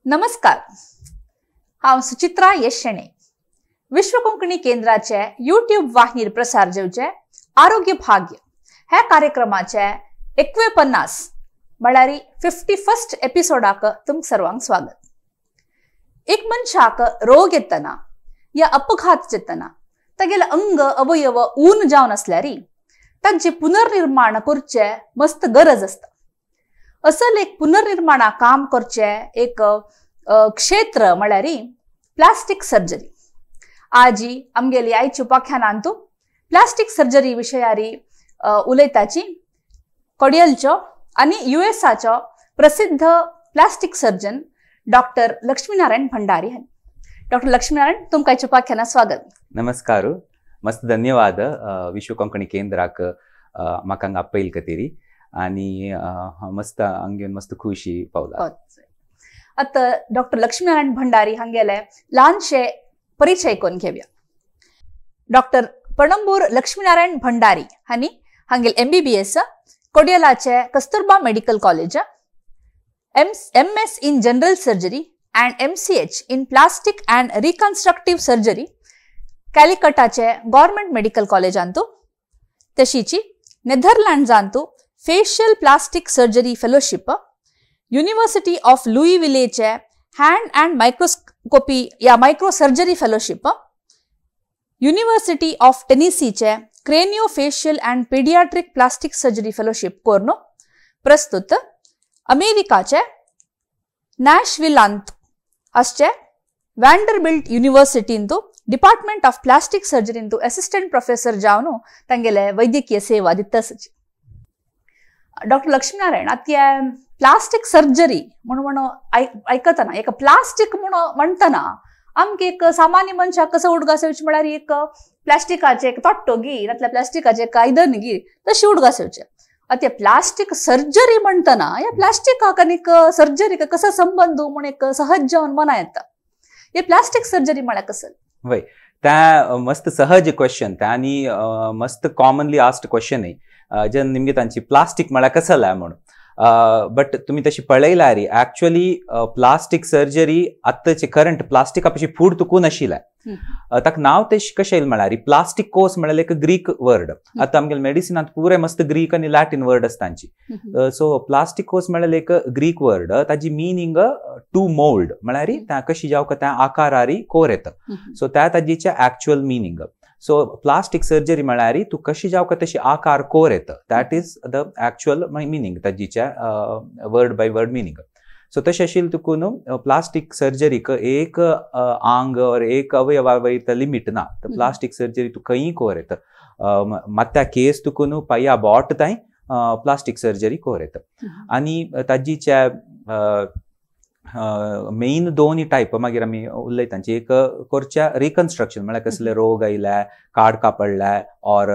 नमस्कार, हांव सुचित्रा येशणे, विश्व कोंकणी केंद्राचे यूट्यूब वाहिनीर प्रसार जावचे आरोग्य भाग्य ह्या कार्यक्रमाचे 51 म्हळ्यार 51 एपिसोडाक तुमकां सर्वांक स्वागत. एक मनशाक रोग येतना या अपघात जातना तागेले अंग अवयव ऊन जावन आसल्यार तांचे पुनर्निर्माण करचे मस्त गरज आसता. असल एक पुनर्निर्माणा काम करचे एक क्षेत्र म्हळ्यार प्लास्टीक सर्जरी. आजी आमगेली आयच्या उपाख्यानांतू प्लास्टीक सर्जरी विशयारी उलयताची कोडियलचो आनी युएसाचो प्रसिद्ध plastic surgeon doctor Laxminarayan Bhandari हांणी. डॉक्टर लक्ष्मीनारायण, तुमकां आयच्या उपाख्यानात स्वागत. नमस्कार, मस्त धन्यवाद विश्व कोंकणी केंद्राक म्हाका हांगा आपयल खातीर आनी मस्त हांगा मस्त खुशी पावला. आतां डॉक्टर लक्ष्मीनारायण भंडारी हांगेले ल्हानशे परिचय करून घेवया. डॉक्टर पणंबूर लक्ष्मीनारायण भंडारी हांणी हांगेल MBBS कोडियलाचे Kasturba medical college, MS in general surgery and MCH in plastic and reconstructive surgery कॅलिकटाचे government medical कॉलेजांतू, तशीची नेदरलँड्सांतू facial plastic surgery fellowship, university of लुईविलेचे hand and microscopy या micro surgery fellowship, university of टेनिसीचे cranio facial and paediatric plastic surgery fellowship करून प्रस्तुत अमेरिकाचे नॅशविलांत आसचे Vanderbilt युनिव्हर्सिटींतू department of plastic सर्जरींतू assistant professor जावन तांगेले वैद्यकीय सेवा दिता. डॉक्टर लक्ष्मीनारायण, आतां प्लास्टीक सर्जरी म्हणून म्हणून आयकतना एक प्लास्टीक म्हणून म्हणटना आमकां एक सामान्य मनशाक कसो उडगास येवचें म्हळ्यार एक प्लास्टिकाचें एक तोट्टो गी नातल्यार प्लास्टिकाचें एक आयदन गी तशी उडगास येवचें. आतां प्लास्टीक सर्जरी म्हणटना ह्या प्लास्टिकाक आनीक सर्जरीक कसो संबंद म्हूण एक सहज जावन मना येता. हे प्लास्टीक सर्जरी म्हळ्यार कसो? वय, त्या मस्त सहज क्वेश्चन त्या आनी मस्त कॉमनली आस्ड क्वेश्चन जेन्ना निमगे तांची प्लास्टीक म्हळ्यार कसो म्हणून. बट तुमी तशी पळयल्यार एक्चुअली प्लास्टीक सर्जरी आतांचे करंट प्लास्टिका पशी फूड तुकून आशिल्लें. ताका नांव तें कशें येयलें म्हळ्यार प्लास्टीक कोस म्हळ्यार एक ग्रीक वर्ड. आतां आमगेले मेडिसिनांत पुराय मस्त ग्रीक आनी लॅटीन वर्ड आसता तांची. सो प्लास्टीक कोस म्हळ्यार एक ग्रीक वर्ड, ताजी मिनींग टू मोल्ड म्हळ्यार त्या कशी जावं त्या आकारारी कोर येता. सो त्या ताजीचे actual meaning. So plastic surgery म्हळ्यार तूं कशी जावं तशी आकार कोर येता. That is the actual meaning ताजीच्या word by word meaning. So तशें आशिल्लें तुका न्हू प्लास्टीक सर्जरीक एक आंग ऑर एक अवयवा वयर लिमीट ना. प्लास्टीक सर्जरी तूं खंयी कोर येता. मात्या केस तुका न्हू पांया बोट तांय प्लास्टीक सर्जरी कोर येता. आनी ताजीच्या मेन दोन टायप मागीर आमी उलयता. एक करच्या रिकन्स्ट्रक्शन म्हळ्यार कसले रोग आयल्या, काड कापडल्या ऑर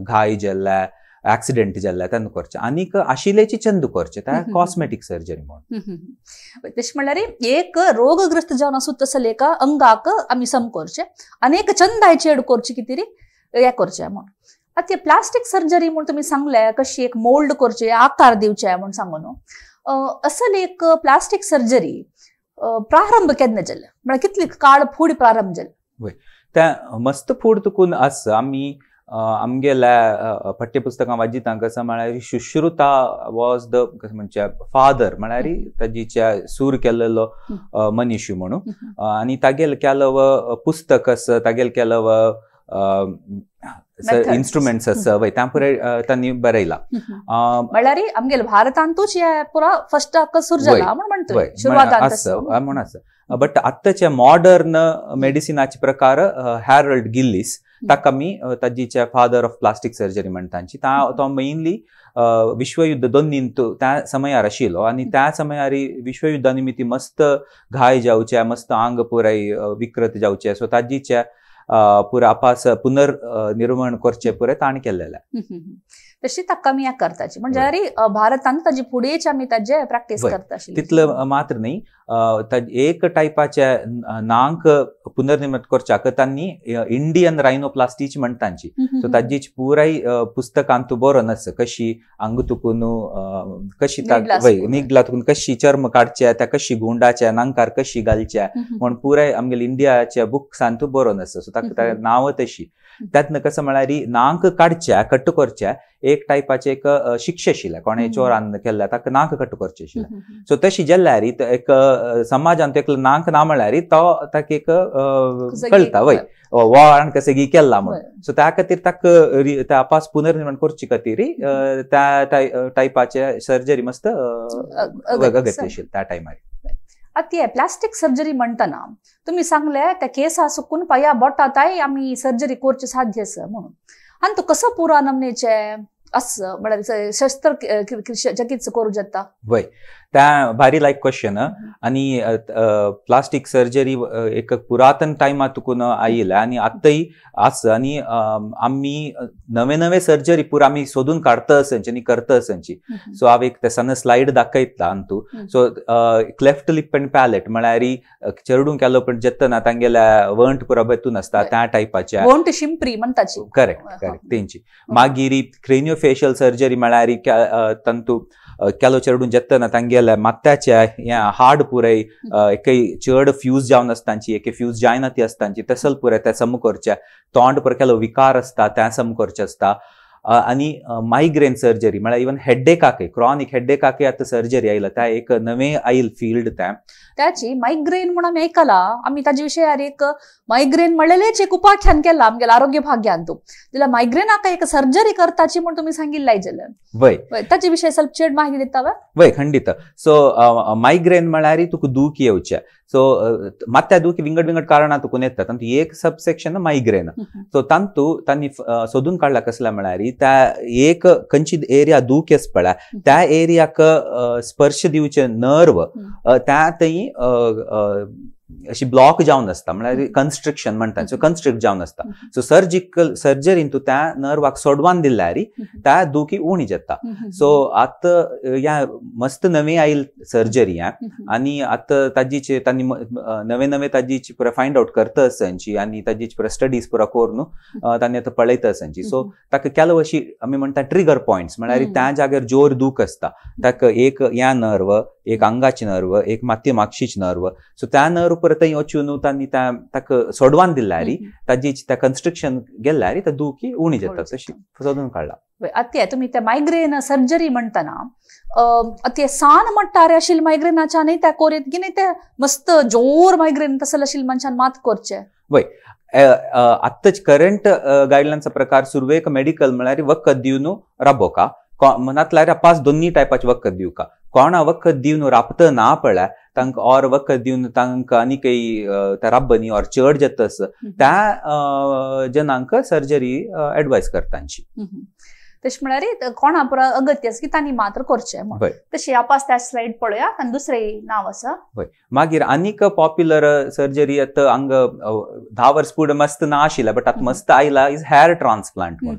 घाय जाल्ल्या, एक्सिडेंट जाल्ल्या तेन्ना करचें. आनीक आशिल्ल्याची चंद करचें त्या कॉस्मेटीक सर्जरी म्हणून. तशें म्हणल्यार एक रोगग्रस्त जावन आसूं तसले एका अंगाक आमी सम करचें आनी एक चंदाय चेड करची कितें हें करचें म्हूण. आतां प्लास्टीक सर्जरी म्हूण तुमी सांगलें कशी एक मोल्ड करचें, आकार दिवचें म्हूण सांगू न्हू. असल एक प्लास्टीक सर्जरी प्रारंभ केन्ना जालें म्हळ्यार कितली काळ फुडें प्रारंभ जालें? वय, त्या मस्त फूड तुकून आसा. आमी आमगेल्या पाठ्यपुस्तकां वाचिता कसो म्हळ्यार सुश्रुता वॉज the कशें म्हणचे फादर म्हळ्यार ताजीच्या सूर केल्लो मनीश म्हणून. आनी तागेले केलो पुस्तक आसा, तागेले केलो इन्स्ट्रुमेंट्स आसा वय त्या पुराय तांणी बरयला. म्हळ्यार आमगेले भारतांतूच हे पुरा फर्स्ट सुरू जाला म्हूण म्हणटा आसा म्हूण आसा. बट आतांचे मॉडर्न मेडिसिनाचे प्रकार हॅरल्ड गिल्लीस ताका आमी ताजीचे फादर ऑफ प्लास्टीक सर्जरी म्हणटा. तो मेनली विश्वयुद्ध दोन्हींत त्या समयार आशिल्लो आनी त्या समयार विश्वयुद्धा निमित्ती मस्त घाय जावचे, मस्त आंग पुराय विकृत जावचे. सो ताजीचे पुरा आपास पुनर्निर्माण करचे पुराय ताणें केल्लें. तशी ताका आमी करताची म्हणजे भारतान ताजी फुडेंच आमी ताजे प्रॅक्टीस करता. तितलं मात्र न्ही, एक टायपाचे नांक पुनर्निर्मित करच्याक तांणी इंडियन रायनोप्लास्टीची म्हणटांची. सो ताजी पुराय पुस्तकांतू बरोवन आसा कशी अंग तुकून कशी निगला तुकून कशी चर्म काडचे, त्या कशी गुंडाच्या नांकार कशी घालच्या म्हण पुराय आमगेले इंडियाच्या बुक्सांतू बरोवन आसा. सो ताका नांव तशी. त्यातनं कसं म्हळ्यार नांक काडच्या कट्ट करच्या एक टायपाचे एक शिक्षा आशिल्ल्या कोणे चोरान केल्ल्या ताका नाक कट्ट करचे आशिल्ल्या. सो तशी जाल्यार एक समाजान एक नाक ना म्हळ्यार तो ताका एक कळटा वय वान कशें गी केला म्हणून. सो त्या खातीर ताका त्या आपास पुनर्निर्माण करचे खातीर त्या टायपाचे सर्जरी मस्त अगत्य आशिल्ली त्या टायमार. आतां प्लास्टीक सर्जरी म्हणटना तुमी सांगले त्या केसा सुकून पाया बोटाताय आमी सर्जरी करचे साध्य आसा म्हणून, आनी तो कसो पुरा नमनेचे असं म्हळ्यार शस्त्र चिकित्सा करूं जाता? वय, त्या भारी लायक क्वेश्चन. आनी प्लास्टीक सर्जरी एक पुरातन टायमा तुकून आयिल्लें आनी आतांय आसा. आनी आमी नवे नवे सर्जरी पुरा आमी सोदून काडता आसंची आनी करता आसंची. सो हांव एक तेसाना slide दाखयतला Antu. So cleft lip and palate म्हळ्यार चेडूं केलो पण जेतना तांगेल्या वंट पुरा बेतून आसता त्या टायपाच्या वंट शिंपरी म्हणटाची. करेक्ट करेक्ट तेंची. मागीर क्रेनियो फेशियल सर्जरी म्हळ्यार तांतू केलो चेडून जेतना तांगेल्या माथ्याच्या ह्या हाड पुराय एकय चड फ्यूज जावन आसतांची, एके फ्यूज जायना ती आसतांची तसल पुराय त्या सम करच्या, तोंड पुराय केलो विकार आसता त्या सम करचे आसता. आनी मायग्रेन सर्जरी म्हळ्यार इवन हेडेकाकय क्रॉनिक हेडेकाकय आतां सर्जरी आयला, त्या एक नवे आयल फिल्ड त्या त्याची मायग्रेन म्हणून आमी आयकला. आमी ताजे विशयार एक मायग्रेन म्हणलेलेच एक उपाख्यान केला आमगेल्या आरोग्य भाग्यान. तूं जाल्यार मायग्रेनाक एक सर्जरी करताची म्हण तुमी सांगिल्लाय जाल्यार वय ताजे विशय ಸ್ವಲ್ಪ चड माहिती दिता वा? वय खंडित. सो मायग्रेन म्हळ्यार तुका दूख येवचे. सो मात्या दुखी विंगड विंगड कारणां तुकून येतात. तांतू एक सबसेक्शन मायग्रेन. सो तांतू तांणी सोदून काडला कसला म्हळ्यार त्या एक खंयची एरिया दूख येस पळय त्या एरियाक स्पर्श दिवचे नर्व त्या थंय अशी ब्लॉक जावन आसता, म्हळ्यार कन्स्ट्रिक्शन म्हणटा, सो कन्स्ट्रिक्ट जावन आसता. सो सर्जिकल सर्जरीन तूं त्या नर्वाक सोडवान दिल्यार त्या दुखी उणी जाता. सो आतां ह्या मस्त नवी आयल सर्जरी आनी आतां ताजीचे तांणी नवे नवे ताजीची पुरा फायंड आवट करता आसंची आनी ताजीची पुरा स्टडीज पुरा करून तांणी आतां पळयता आसंची. सो ताका केलो अशी आमी म्हणटा ट्रिगर पॉयंट्स, म्हळ्यार त्या जाग्यार जोर दूख आसता ताका एक ह्या नर्व, एक आंगाची नर्व, एक माती मागशीची नर्व, सो त्या नर्व परत थंय वचून तांणी ताका सोडवान दिल्यार ताजी त्या कन्स्ट्रक्शन गेल्यार त्या दुखी उणी जाता तशी सोदून काडला. आतां तुमी ते मायग्रेन सर्जरी म्हणटना आतां सान म्हणटा आशिल्ले मायग्रेनाच्या न्ही त्या कोरेत की न्ही ते मस्त जोर मायग्रेन तसले आशिल्ले मनशान मात करचे? वय, आत्ताच करंट गायडलायन्सा प्रकार सुरवेक मेडिकल म्हळ्यार वखद दिवन राबोवका, मनांतल्यार अपास दोन्ही टायपाचे वखद दिवका. कोणा वखद दिवन राबता ना पळय तांकां और वखद दिवन तांकां आनी काही त्या राब्बनी और चड जाता आसा त्या जनांक सर्जरी एडवायज करतांची. तशें म्हळ्यार कोणा पुरा अगत्य आसा की तांणी मात्र करचें म्हण. तशें आपास त्या स्लायड पळोवया आनी दुसरें नांव आसा. वय, मागीर आनीक पॉप्युलर सर्जरी आतां हांगा 10 वर्स फुडें मस्त ना आशिल्लें बट आतां मस्त आयला is hair transplant म्हण.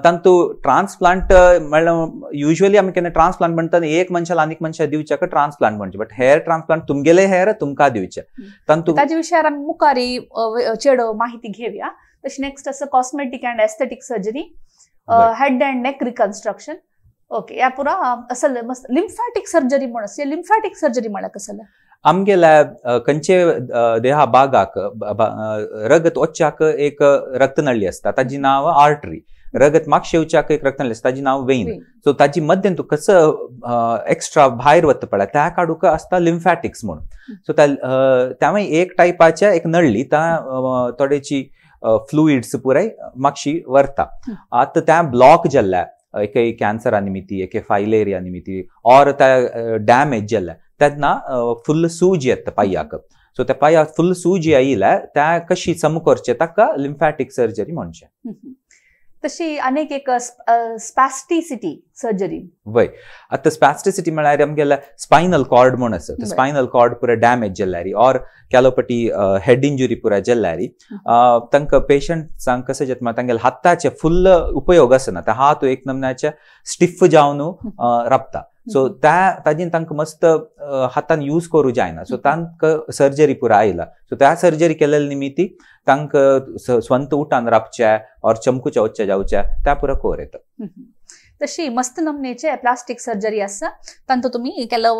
तांतू ट्रान्सप्लांट म्हणल्यार युजली आमी केन्ना ट्रान्सप्लांट म्हणटा एक मनशाक आनीक मनशाक दिवच्याक ट्रान्सप्लांट म्हणचे, बट हेअर ट्रान्सप्लांट तुमगेले हेअर तुमकां दिवचे. तांतू ताजे विशयार आमी मुखारी चड माहिती घेवया. तशें नेक्स्ट आसा cosmetic and aesthetic surgery, head and neck reconstruction. Okay, ह्या पुरा असल मस्त लिम्फॅटिक सर्जरी म्हण आसा. लिम्फॅटिक सर्जरी म्हळ्यार कसलें? आमगेल्या खंयचे देहा भागाक रगत वच्चाक एक रक्तनळी आसता ताजी नांव आर्टरी, रगत मागशे येवच्याक एक रक्तनळी आसता ताजी नांव वेन. सो ताजी मध्यन तूं कसो एक्स्ट्रा भायर वता पळय त्या काडूक आसता लिम्फॅटिक्स म्हणून. सो त्या एक टायपाच्या एक नळी त्या थोडेची फ्लुइड्स पुराय मागशी व्हरता. आतां त्या ब्लॉक जाल्ल्या एके कॅन्सरा निमित्ती, एके फायलेरिया निमित्ती ऑर त्या डॅमेज जाल्ल्या तेन्ना फुल्ल सूज येता पांयाक. सो त्या पांयाक फुल्ल सूज आयिल्ल्या त्या कशी सम करचें ताका लिम्फॅटीक सर्जरी म्हणचें. तशी अनेक एक स्पॅस्टिसिटी सर्जरी. वय आतां स्पॅस्टिसिटी म्हळ्यार आमगेले स्पायनल कॉर्ड म्हूण आसा, स्पायनल कॉर्ड पुराय डॅमेज जाल्यार ऑर केलोपटी हेड इंजुरी पुराय जाल्यार तांकां पेशंट्सांक कशें जाता तांगेले हाताचे फुल्ल उपयोग आसना, ते हात एक नमन्याचे स्टिफ जावन राबता. सो त्या ताजेन तांकां मस्त हातान यूज करूं जायना. सो तांकां सर्जरी पुराय आयला. सो त्या सर्जरी केलेले निमित्ती तांकां स्वंत उठान राबचे ऑर चमकुचे वच्चे जावचे त्या पुरा कोर येता. तशी मस्त नमनेचे प्लास्टीक सर्जरी आसा तांतू तुमी केलो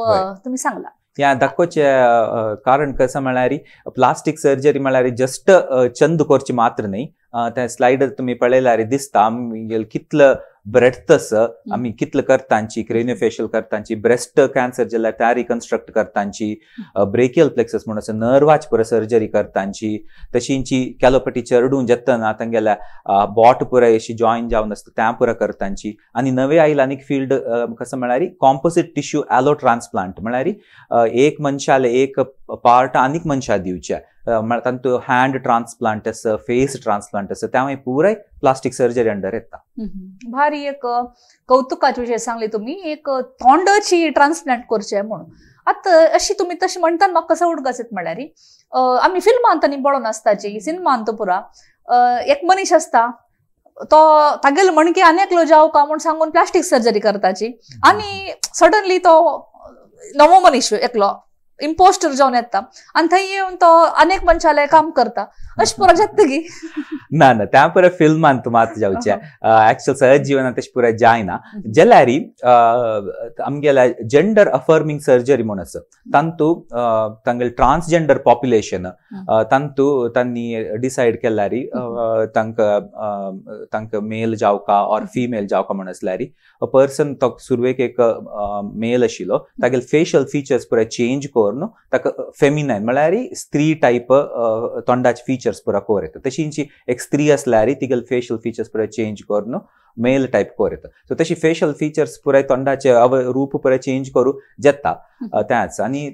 तुमी सांगला. ह्या दाखोवचें कारण कसं म्हळ्यार प्लास्टीक सर्जरी म्हळ्यार जस्ट चंद करची मात्र न्ही. त्या स्लायडर तुमी पळयल्यार दिसता आमगेले कितलो ब्रेड्थ आसा, आमी कितले करतांची क्रेनियोफेशियल करतांची, ब्रेस्ट कॅन्सर जाल्यार त्या रिकन्स्ट्रक्ट करतांची, ब्रेकियल प्लेक्सस म्हणून आसा नर्वाच पुराय सर्जरी करतांची, तशींची कॅलोपटी चरडून जातना तांगेल्या बोट पुराय अशी जॉईन जावन आसता त्या पुराय करतांची. आनी नवे आयला आनीक फिल्ड कसं म्हळ्यार कॉम्पोसीट टिश्यू ॲलो ट्रान्सप्लांट म्हळ्यार एक मनशाले एक पार्ट आनीक मनशा दिवचे, तांतू हँड ट्रान्सप्लांट आसा, फेस ट्रान्सप्लांट आसा, त्यामुळे पुराय प्लास्टीक सर्जरी अंडर येता. भारी एक कौतुकाचे विशय सांगले तुम्ही, एक तोंडाची ट्रान्सप्लांट करचे म्हणून. आतां अशी तुमी तशी म्हणटात म्हाका कसो उडगास येता म्हळ्यार आमी फिल्मांत आनी पळोवन आसताची सिनेमांत पुरा एक मनीस आसता तो तागेलो मणके आनी एकलो जावका म्हूण सांगून प्लास्टीक सर्जरी करताची आनी सडनली तो नवो मनीस एकलो इम्पोस्टर जावन येता आनी थंय येवन तो अनेक मनशाले काम करता. अशें पुरो जाता की ना ना त्या पुराय फिल्मान मात जावचें, एक्चुअल सहज जिवनात तशें पुराय जायना. जाल्यार आमगेल्या जेंडर अफर्मिंग सर्जरी म्हूण आसा तांतू तांगेले ट्रान्सजेंडर पॉप्युलेशन तांतू तांणी डिसायड केल्यार तांकां तांकां मेल जावका ऑर फिमेल जावका म्हूण आसल्यार अ पर्सन तो सुरवेक एक मेल आशिल्लो तागेले फेशियल फिचर्स पुराय चेंज करून ताका फेमिनायन म्हळ्यार स्त्री टायप तोंडाचे फिचर्स पुरा कोर येता. तशींची एक स्त्री आसल्यार तिगेले फेशियल फिचर्स पुराय चेंज करून मेल टायप कोर येता. सो तशी फेशियल फिचर्स पुराय तोंडाचे रूप पुराय चेंज करूं जाता त्याच. आनी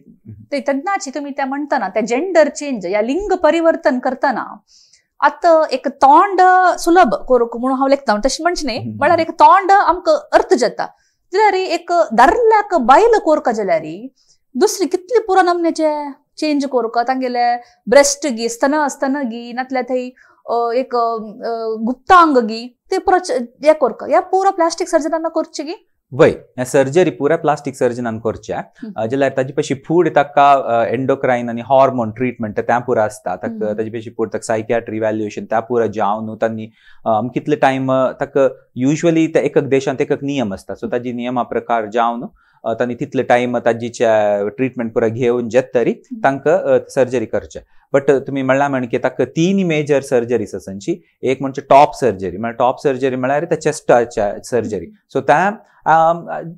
ते तेन्नाची तुमी ते म्हणटना ते जेंडर चेंज या लिंग परिवर्तन करतना आतां एक तोंड सुलभ करूंक म्हणून हांव लेखता तशें म्हणचें न्ही, म्हळ्यार एक तोंड आमकां अर्थ जाता जाल्यार एक दारल्याक बायल कोरका जाल्यार दुसरी कितली पुरो नमनेचे चेंज करूंक तांगेले ब्रेस्ट गी स्तन स्तन गी नातल्यार थंय एक गुप्तांग गी ते पुरो हे कोरका ह्या पुरो प्लास्टीक सर्जनान करचे गी. वय ह्या सर्जरी पुराय प्लास्टीक सर्जनान करच्या जाल्यार ताजे पशी फूड ताका एंडोक्रायन आनी हॉर्मोन ट्रिटमेंट त्या पुरा आसता. ताका ताजे पशी फूड ताका सायकियाट्री इव्हॅल्युएशन त्या पुरा जावन तांणी कितले टायम ताका युजली त्या एक देशांत एक नियम आसता. सो ताजी नियमा प्रकार जावन तांणी तितले टायम ताजीच्या ट्रिटमेंट पुरा घेवन जेत तरी तांकां सर्जरी करचे. बट तुमी म्हणला म्हण की ताका तीन मेजर सर्जरीज आसांची. एक म्हणजे टॉप सर्जरी, म्हळ्यार टॉप सर्जरी म्हळ्यार त्या चेस्टाच्या सर्जरी. सो त्या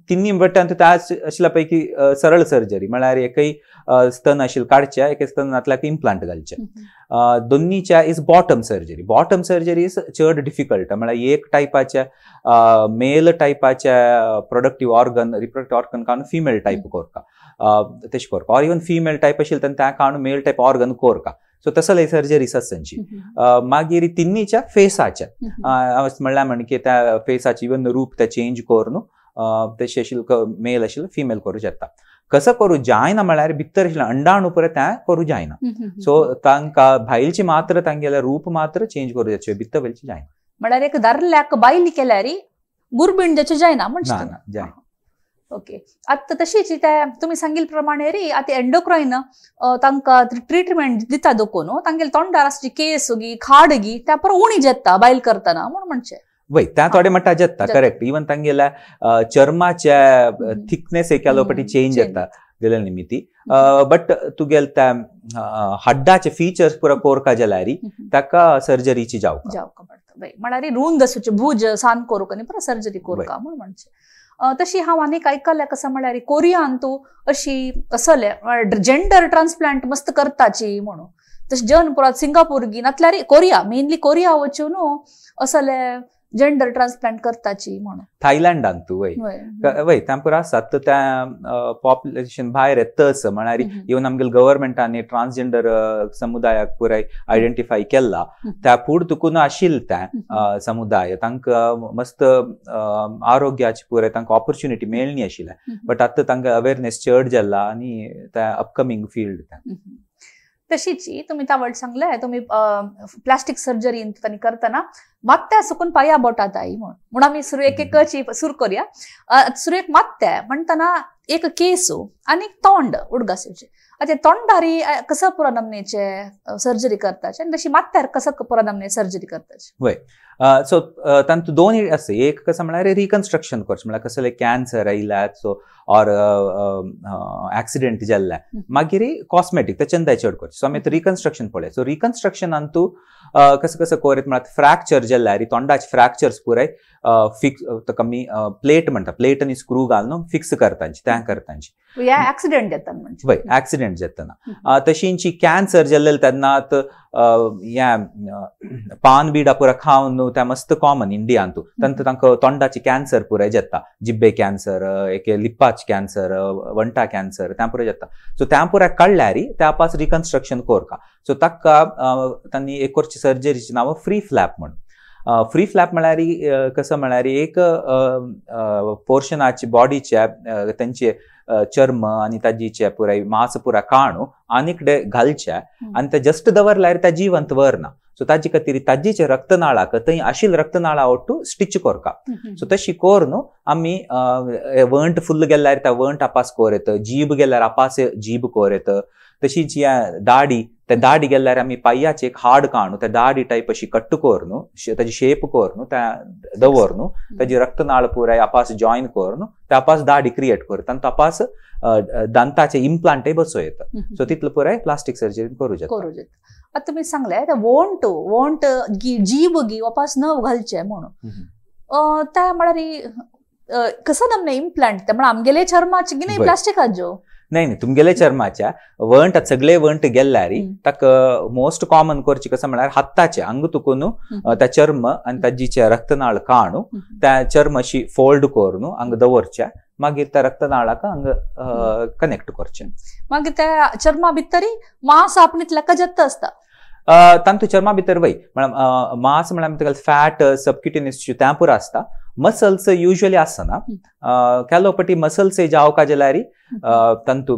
तिन्ही बट त्या आशिल्ल्या पैकी सरळ सर्जरी म्हळ्यार एकय स्तन आशिल्लें काडचें, एके स्तनांतल्याक इम्प्लांट घालचें. दोन्हीच्या is bottom surgery. Bottom surgery is चड डिफिकल्ट, म्हळ्यार एक टायपाच्या मेल टायपाच्या प्रोडक्टीव ऑर्गन रिप्रोडक्टीव ऑर्गन काडून फिमेल टायप कोरका तशें कोरका, ऑर इवन फिमेल टायप आशिल्लें तेन्ना त्या काडून मेल टायप ऑर्गन कोरका. सो तसले सर्जरीज आसची. मागीर तिन्हीच्या फेसाच्या म्हणल्यार म्हण की त्या फेसाची इवन रूप ते चेंज करून तशें आशिल्लें मेल आशिल्लें फिमेल करूं जाता. कसो करूं जायना म्हळ्यार भितर आशिल्लें अंडाणू परत तें करूं जायना. सो तांकां भायलची मात्र तांगेलें रूप मात्र चेंज करूं जायचे, भितर वयलची जायना. म्हळ्यार एक दारल्याक बायल केल्यार गुरबीण जाचें जायना म्हणचे ना जायना. ओके आतां तशीच ते तुमी सांगिल्ले प्रमाणे रे आतां एंडोक्रायन तांकां ट्रिटमेंट दिता देखून तांगेले तोंडार आसची केस गी खाड गी त्या परत उणी जाता बायल करतना म्हूण म्हणचें. वय त्या थोडे म्हणटा जाता करेक्ट. इवन तांगेल्या चर्माच्या थिकनेस एकालो पटी चेंज जाता गेल्या निमित्ती. बट तुगेले त्या हड्डाचे फिचर्स पुरा कोरका जाल्यार ताका सर्जरीची जावका जावका पडटा. म्हळ्यार रूंद आसूचे भूज सान कोरूंक आनी परत सर्जरी कोरका म्हूण म्हणचें. तशी हांव आनीक आयकलें कसं म्हळ्यार कोरियान तूं अशी असले जेंडर ट्रान्सप्लांट मस्त करताची म्हणून. तशें जन पुरात सिंगापूर गी नातल्यार कोरिया मेनली कोरिया वचून असले जेंडर ट्रान्सप्लांट करताची म्हणून थायलंडान तूं वय वय तांपूर आसा त्या पॉप्युलेशन भायर येतच म्हळ्यार इवन आमगेले गव्हर्मेंटान ट्रान्सजेंडर समुदायाक पुराय आयडेंटिफाय केला त्या फूड तुकून आशिल्ले त्या समुदाय तांकां मस्त आरोग्याची पुराय तांकां ऑपॉर्च्युनिटी मेळणी आशिल्ले बट आतां तांकां अवेरनेस चड जाला आनी त्या अपकमींग फिल्ड त्या. तशीच तुम्ही तावड सांगले तुम्ही प्लास्टिक सर्जरी तांणी करतना मात्या सुकून पाया बोटात आई म्हणून म्हणून आमी सुरू एक एकची सुरू करूया. सुरू एक मात्या म्हणटना एक केस आनी तोंड उडगास आतां तोंडारी कसं पुरा नमनेचे सर्जरी करताचे आनी तशी मात्यार कसं पुरा नमने सर्जरी करताचे. वय सो तांतू दोन आसा एक कसं म्हळ्यार रिकन्स्ट्रक्शन करचें म्हळ्यार कसले कॅन्सर आयल्यात सो ऑर एक्सिडेंट जाल्ले मागीर कॉस्मेटीक तेच्यान चड करचें. सो आमी आतां रिकन्स्ट्रक्शन पळय. सो रिकन्स्ट्रक्शनान तूं कसं कसं कोरीत म्हळ्यार फ्रॅक्चर जाल्यार तोंडाचे फ्रॅक्चर्स पुराय फिक्स ताका आमी प्लेट म्हणटा प्लेट आनी स्क्रू घालून फिक्स करतांची त्या करतांची एक्सिडेंट जाता म्हणजे वय एक्सिडेंट जातना. तशींची कॅन्सर जाल्ले तेन्ना ह्या पान बिडा पुरा खावन न्हू त्या मस्त कॉमन इंडियान तूं तांकां तांकां तोंडाचे कॅन्सर पुराय जाता जिब्बे कॅन्सर एक लिप्पाचे कॅन्सर वंटा कॅन्सर त्या पुराय जाता. सो त्या पुराय काडल्यार त्या पास रिकन्स्ट्रक्शन कोरका. सो ताका तांणी एक करची सर्जरीची नांव फ्री फ्लॅप म्हणून. फ्री फ्लॅप म्हळ्यार कसं म्हळ्यार एक पोर्शनाची बॉडीच्या तेंचे चर्म आनी ताजीचे पुराय मांस पुरा काणू आनीकडे घालचे आनी ते जस्ट दवरल्यार त्या जिवंत वरना. सो ताजे खातीर ताजीचे रक्तनाळाक थंय आशिल्ले रक्तनाळा ओट्टू स्टिच कोरका. सो तशी कोर न्हू आमी वंट फुल्ल गेल्यार त्या वंट आपास कोर येता जीब गेल्यार आपास जीब कोर येता. तशीच ह्या दाडी त्या दाडी गेल्यार आमी पांयाचे एक हाड काणू त्या दाडी टायप अशी कट्ट कोर न्हू ताजी शेप कोर न्हू त्या दवर न्हू ताजी रक्तनाळ पुराय आपास जॉईन कोर न्हू त्या आपास दाडी क्रिएट करता आनी तपास दांताचे इम्प्लांटय बसो येता. सो तितले पुराय प्लास्टीक सर्जरी करूं जाता. आतां तुमी सांगले वोंट वोंट जीब गी वापास नव घालचे म्हणून त्या म्हळ्यार कसं नमने इम्प्लांट म्हळ्यार आमगेले चर्माचे की नाही प्लास्टिकाचो नाही नाही तुमगेले चर्माच्या वंट सगळे वंट गेल्यार ताका मोस्ट कॉमन करचे कसं म्हळ्यार हाताचे अंग तुकून त्या चर्म आनी ताजीचे रक्तनाळ काणू त्या चर्म अशी फोल्ड करून अंग दवरचे मागीर त्या रक्तनाळाक अंग कनेक्ट करचे. मागीर त्या चर्मा भितरी मांस आपणीत लेका जाता आसता तांतू चर्मा भितर वय म्हळ्यार मांस म्हळ्यार आमी फॅट सबक्युटेनियस त्या पुरो आसता. मसल्स युजली आसना केलो पटी मसल्स जावका जाल्यार तांतू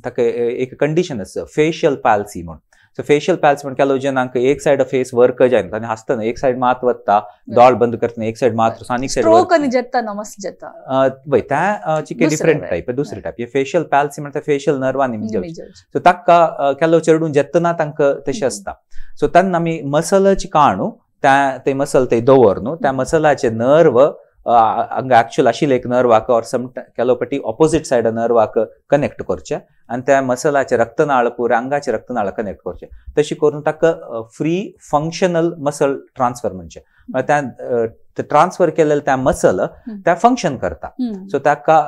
ताका एक कंडिशन आसा फेशियल पाल्सी म्हूण. सो फेशियल पाल्सी म्हण केलो जेन्ना एक सायड फेस वर्क जायना आनी हांसतना एक सायड मात वता दोळ बंद करतना एक सायड मात आनी एक सायड स्ट्रोक आनी जाता ना मस्त जाता वय त्या चिके डिफरंट टायप दुसरे टायप हे फेशियल पाल्सी म्हणटा फेशियल नर्वांनी जावची. सो ताका केलो चेडून जेतना तांकां तशें आसता. सो तेन्ना आमी मसलाची काणू त्या ते मसल ते दवर न्हू त्या मसलाचे नर्व हांगा एक्चुअल आशिल्ले एक नर्वाक ऑर सम केलो पटी ऑपोजीट सायड नर्वाक कनेक्ट करचे आनी त्या मसलाचे रक्तनाळ पुराय आंगाचे रक्तनाळ कनेक्ट करचे तशी करून ताका फ्री फंक्शनल मसल ट्रान्सफर म्हणचे त्या ट्रान्सफर केलेले त्या मसल त्या फंक्शन करता. सो ताका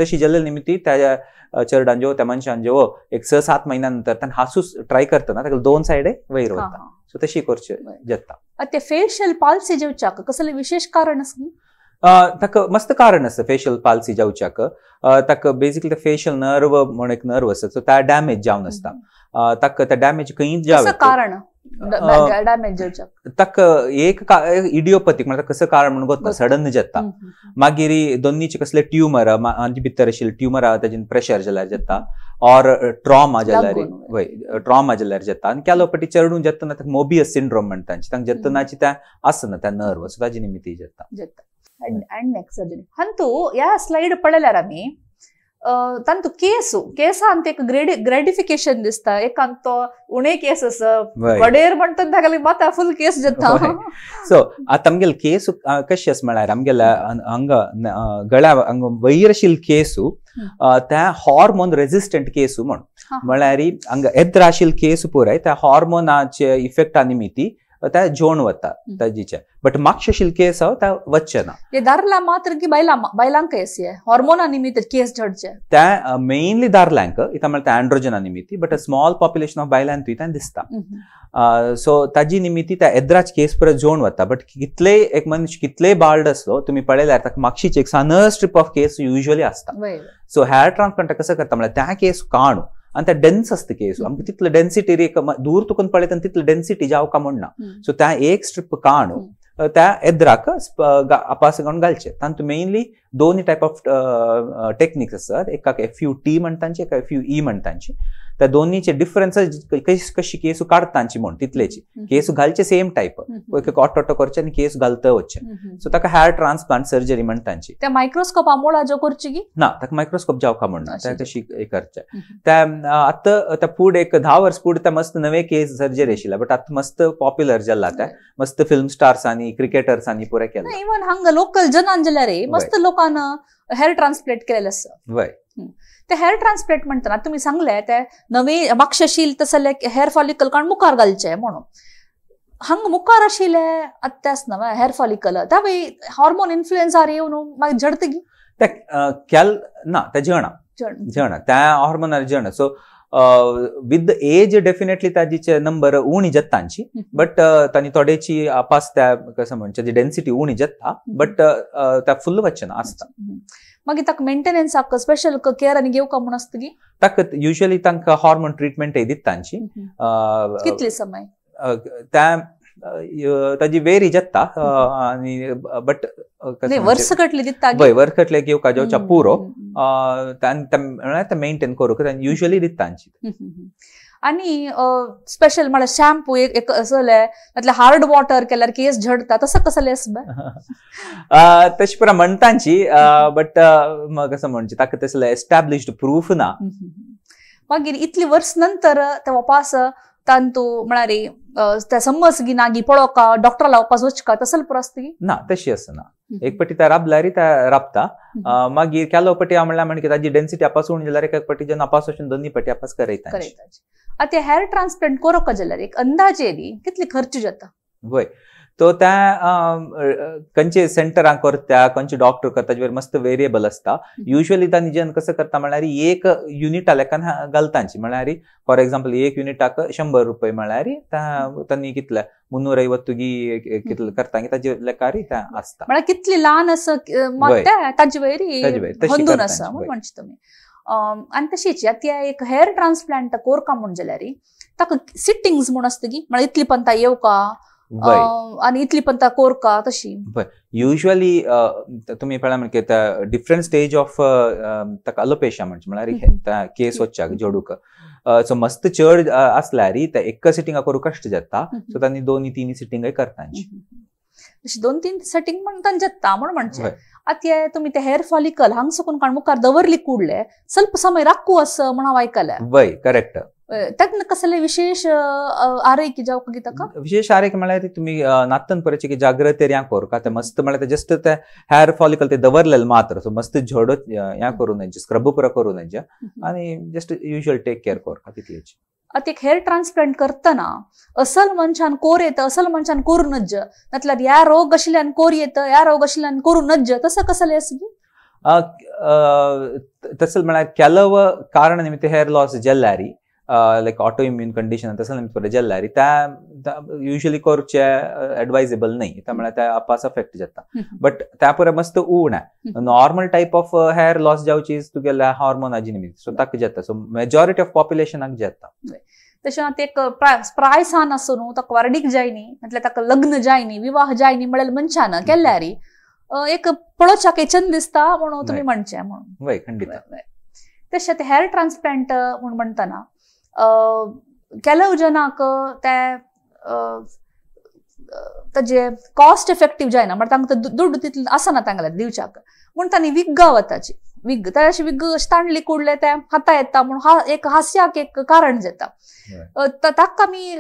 तशी जाल्ले निमित्ती त्या चेरडान ज्यो त्या मनशान ज्यो एक 6-7 म्हयन्या नंतर ताणें हासूस ट्राय करतना ताका दोन सायड वयर वता. सो तशी करचे जाता. ते फेशियल पाल्सी जेवच्याक कसले विशेष कारण आसा? ताका मस्त कारण आसा फेशियल पाल्सी जावच्याक. ताका बेसिकली फेशियल नर्व म्हण एक नर्व आसा सो त्या डॅमेज जावन आसता ताका त्या डॅमेज खंय जावं कारण डॅमेज जावच्याक ताका एक इडियोपथीक म्हळ्यार कसं कारण म्हणून गोतना सडन जाता. मागीर दोन्नीचे कसले ट्युमर आनी भितर आशिल्ले ट्युमर ताजेर प्रेशर जाल्यार जाता ऑर ट्रॉमा जाल्यार वय ट्रॉमा जाल्यार जाता आनी केलो पटी चेडून जातना ताका मोबियस सिंड्रोम म्हणटा तांकां जेतनाची त्या आसना त्या नर्व सो ताजे निमित्ती जाता. अँड नेक सर्जरी हंतू ह्या स्लायड पळयल्यार आमी तांतू केसू केसान एक ग्रेडिफिकेशन दिसता एकांत तो उणे केस आसा वडेर म्हणटा ताका माता फुल केस जाता. सो आतां आमगेले केस कशें आसा म्हळ्यार आमगेल्या हांगा गळ्या हांगा वयर आशिल्ले केसू त्या हॉर्मोन रेजिस्टंट केसू म्हण म्हळ्यार हांगा येद्र आशिल्ले केस पुराय त्या हॉर्मोनाचे इफेक्टा निमित्ती त्या जोण वता ताजीचे बट मागशेशील केस हांव त्या वच्चे ना. दारला मात्र की बायलांक केस हार्मोना निमित्त केस झडचे त्या मेनली दारल्यांक इथं म्हळ्यार अँड्रोजना निमित्त but a small population of बायलांक थंय दिसता. सो ताजी निमित्त त्या एद्राच केस परत जोण वता बट कितले एक मनीस कितले बाल्ड असलो तुम्ही पळयल्यार ताका मागशीच एक सान स्ट्रीप ऑफ केस युजली असता. सो हेअर ट्रान्सप्लांट कसं करता म्हळ्यार त्या केस काणू आनी त्या डेन्स आसता केस आमकां तितले डेन्सिटी एक दूर तुकून पळयता आनी तितली डेन्सिटी जावका म्हणना. सो त्या एक स्ट्रीप काणू त्या एद्राक आपास घालून घालचे. तातूंत मेनली दोन टायप ऑफ टेक्निक्स आसात, एकाक FUT म्हणटांची एका FUE म्हणटांची. त्या दोन्हीचे डिफरन्स कशी केस काडतांची म्हण तितलेची केस घालचे सेम टायप एक ऑटो ऑटो करचे आनी केस घालता वचचे. सो ताका हेअर ट्रान्सप्लांट सर्जरी म्हणटांची. त्या मायक्रोस्कोपा मुळा जो करची की ना ताका मायक्रोस्कोप जावका म्हणना त्या कशी करचे. त्या आतां त्या फुडें एक 10 वर्स फुडें त्या मस्त नवे केस सर्जरी आशिल्ल्या बट आतां मस्त पॉप्युलर जाला त्या मस्त फिल्म स्टार्सांनी क्रिकेटर्सांनी पुरे केला. इवन हांगा लोकल जनान जाल्यार मस्त लोकांना हेअर ट्रान्सप्लांट केलेलं आसा. वय ते हेअर ट्रान्सप्लांट म्हणटना तुमी सांगले ते नवे मागशेशील तसले हेअर फॉलिकल काण मुखार घालचे म्हणून हांगा मुखार आशिल्ले आत्ताच नवे हेअर फॉलिकल त्या हार्मोन इन्फ्लुएन्सार येवन मागीर झडतगी ते केल ना ते झडना झडना त्या हार्मोनार झडना. सो विथ एज डेफिनेटली ताजीचे नंबर उणी जातांची बट तांणी थोडेची आपास त्या कसं म्हणचे डेन्सिटी उणी जाता बट त्या फुल वचना आसता. मागीर ताका मेंटेनन्साक स्पेशल केअर आनी घेवका म्हूण आसता की ताका युजली तांकां हार्मोन ट्रिटमेंट दितांची. कितले समय त्या ताजी वेरी जाता आनी बट वर्स कटले दिता वय वर्स कटले घेवका जेवच्या पुरो मेंटेन करूंक युजली दितांची. आनी स्पेशल म्हळ्यार शॅम्पू एक असले म्हटल्यार हार्ड वॉटर केल्यार केस झडता तसं कसलें आसता तशें पुरा म्हणटांची बट कसं म्हणचे ताका तसलें एस्टॅब्लिश्ड प्रूफ ना. मागीर इतली वर्स नंतर ते वापास तांतू म्हळ्यार ते समज गी नागी पळोवका डॉक्टर लावपाक वचका तसले पुरो आसता की ना तशी आसना. एक पटी त्या राबल्यार त्या राबता मागीर केलो पटी हांव म्हणल्यार म्हणजे ताजी डेन्सिटी आपास उणी जाल्यार एक पटी जेन्ना आपास वचून दोन्ही पटी आपास करयता. आतां हेअर ट्रान्सप्लांट करोका जाल्यार एक अंदाजे कितले खर्च जाता? वय तो त्या खंयचे सेंटरां करता खंयचे डॉक्टर करता ताजेर मस्त वेरिएबल आसता. युजली तांणी जेन्ना कसं करता म्हळ्यार एक युनिटा लेखान घालतांची म्हळ्यार फॉर एक्झाम्पल एक युनिटाक 100 रुपये म्हळ्यार तांणी कितले 350 गी कितले करता ताजे लेखार आसता. म्हळ्यार कितली ल्हान आसा ताजे वयर अंदून आसा म्हूण म्हणचे तुमी. आनी तशीच आतां एक हेअर ट्रान्सप्लांट कोरका म्हूण जाल्यार ताका सिटिंग्स म्हूण आसता की म्हळ्यार इतली पंता येवका आनी इतली पंता कोरका तशी. युजली तुमी पळय म्हणजे डिफरंट स्टेज ऑफ ताका अलोपेशिया म्हणचे म्हळ्यार केस वच्चाक जोडूक सो मस्त चड आसल्यार त्या एक सिटिंगा करूंक कश्ट जाता. सो तांणी 2-3 सिटिंगय करता. अशी 2-3 सेटिंग म्हण तांचे जाता म्हूण म्हणचे. आतां तुमी ते हेअर फॉलिकल हांग सकून काण मुखार दवरली कुडले ಸ್ವಲ್ಪ समय राखू असं म्हण हांव आयकलें. वय करेक्ट. ताका कसले विशेष आरोग्य जावंक की ताका विशेष आरोग्य म्हळ्यार तुमी नातन परचे की जाग्रत ह्या करूंक ते मस्त म्हळ्यार जस्ट ते हेअर फॉलिकल ते दवरलेले मात्र सो मस्त झडो ह्या करूं नये स्क्रब पुरा करूं नये आनी जस्ट युजल टेक केअर करूंक तितलेच. आतां एक हेअर ट्रान्सप्लांट करतना असल मनशान कोर येता असल मनशान करूं नज नातल्यार ह्या रोग आशिल्ल्यान कोर येता ह्या रोग आशिल्ल्यान करूं नज तसं कसलें आसा की तसं म्हळ्यार ಕೆಲವು ಕಾರಣ ನಿಮಿತ್ತ ಹೇರ್ ಲಾಸ್ ಜಲ್ಲಾರಿ ಲೈಕ್ ಆಟೋ ಇಮ್ಯೂನ್ कंडीशन तसं निमित्त जल्लारी त्या युजली करचे एडवायजेबल नाही त्या म्हळ्यार त्या आपास अफेक्ट जाता बट त्या पुरा मस्त ऊण आहे. Normal type of hair loss जावची तुगेल्या हार्मोनाची निमित्त सो ताका जाता. सो मेजॉरिटी ऑफ पॉप्युलेशनाक जाता. तशें आतां एक प्रायसान आसूं न्हू ताका वार्डीक जायनी म्हटल्यार ताका लग्न जायनी विवाह जायनी म्हळ्यार मनशान केल्यार एक पळोवच्याक चंद दिसता म्हणून तुमी म्हणचें म्हणून. वय खंडीत. तशें आतां हेअर ट्रान्सप्लांट म्हूण म्हणटना ಕೆಲವು जनाक ते ताजे कॉस्ट इफेक्टीव जायना म्हळ्यार तांकां दुड्ड तितले आसना तांगेले दिवच्याक म्हूण तांणी विग्गा वताची विग अशी विग तांडली कुडले ते हाता येता म्हूण एक हास्याक एक कारण जाता. ताका आमी